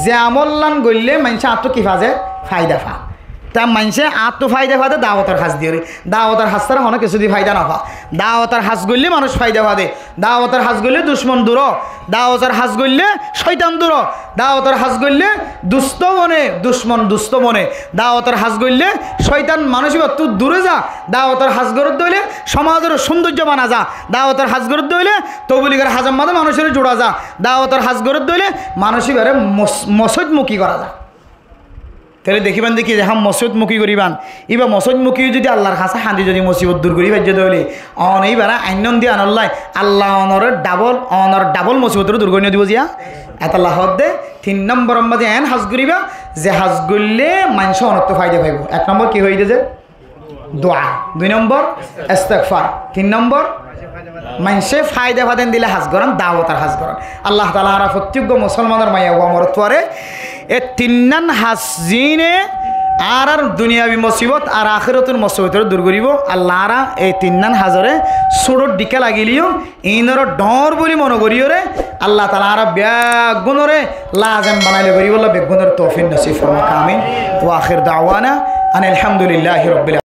ze amollán goille maincé añáttu ki fa ze? Faida fa. Te maincé añáttu faida fa de dawotor ham diyóre. Dawotor ham sára honó kissú di faida no fa. Dawotor ham goille manúic faida fa de. Dawotor ham goille ducmon dur ó. Dawotor ham goille cóitan dur ó. Dawotor ham goille dustó bone, ducmon dustó bone. Dawotor ham goille cóitan manúic íbattú dure za. Dawotor ham goródde óile cómazor cúndoijja bana za. Dawotor ham goródde óile toboligor hamor mazé manúicoré zura za. Dawotor ham goródde óile manúic íbaré mos-, mosóit muki gorá za. Tóile dekíban de ki ze ham mosóit muki goríban. Íba mosóit muki zodi Allar hañsé hañdi zodi mosibot dur gorí faijjé de óile, one íbaré ainnón de yiánolla, Allah onoré dhabol, onor dhabol mosibotoré dur gorí no dibó ziya. Etolla hoódde tin nomboror mazé eén ham goríba, ze ham goille maincé onottú faida faibó. Ek nombor ki hoiyé de ze? dua. Dui nombor, istigfar. Tin nombor, maincé faida faden dile hás gorón, dawotor hás gorón. Allah taala añára fottí uggwá musolmanor maiyafuwa morotfuware e tinnán hás zine añárar duniyabi mosibot ar akérator mosibotore dur goribo. Allah añára e tinnán hásore sóçor dhikká lagileyó inore dhoóñr buli mone goriyóre Allah taala añára beggúnore lazem banai loi goribolla beggúnore toufik nosib formak. Amin. Wa akhir dawana anil hamdulillahi rabbil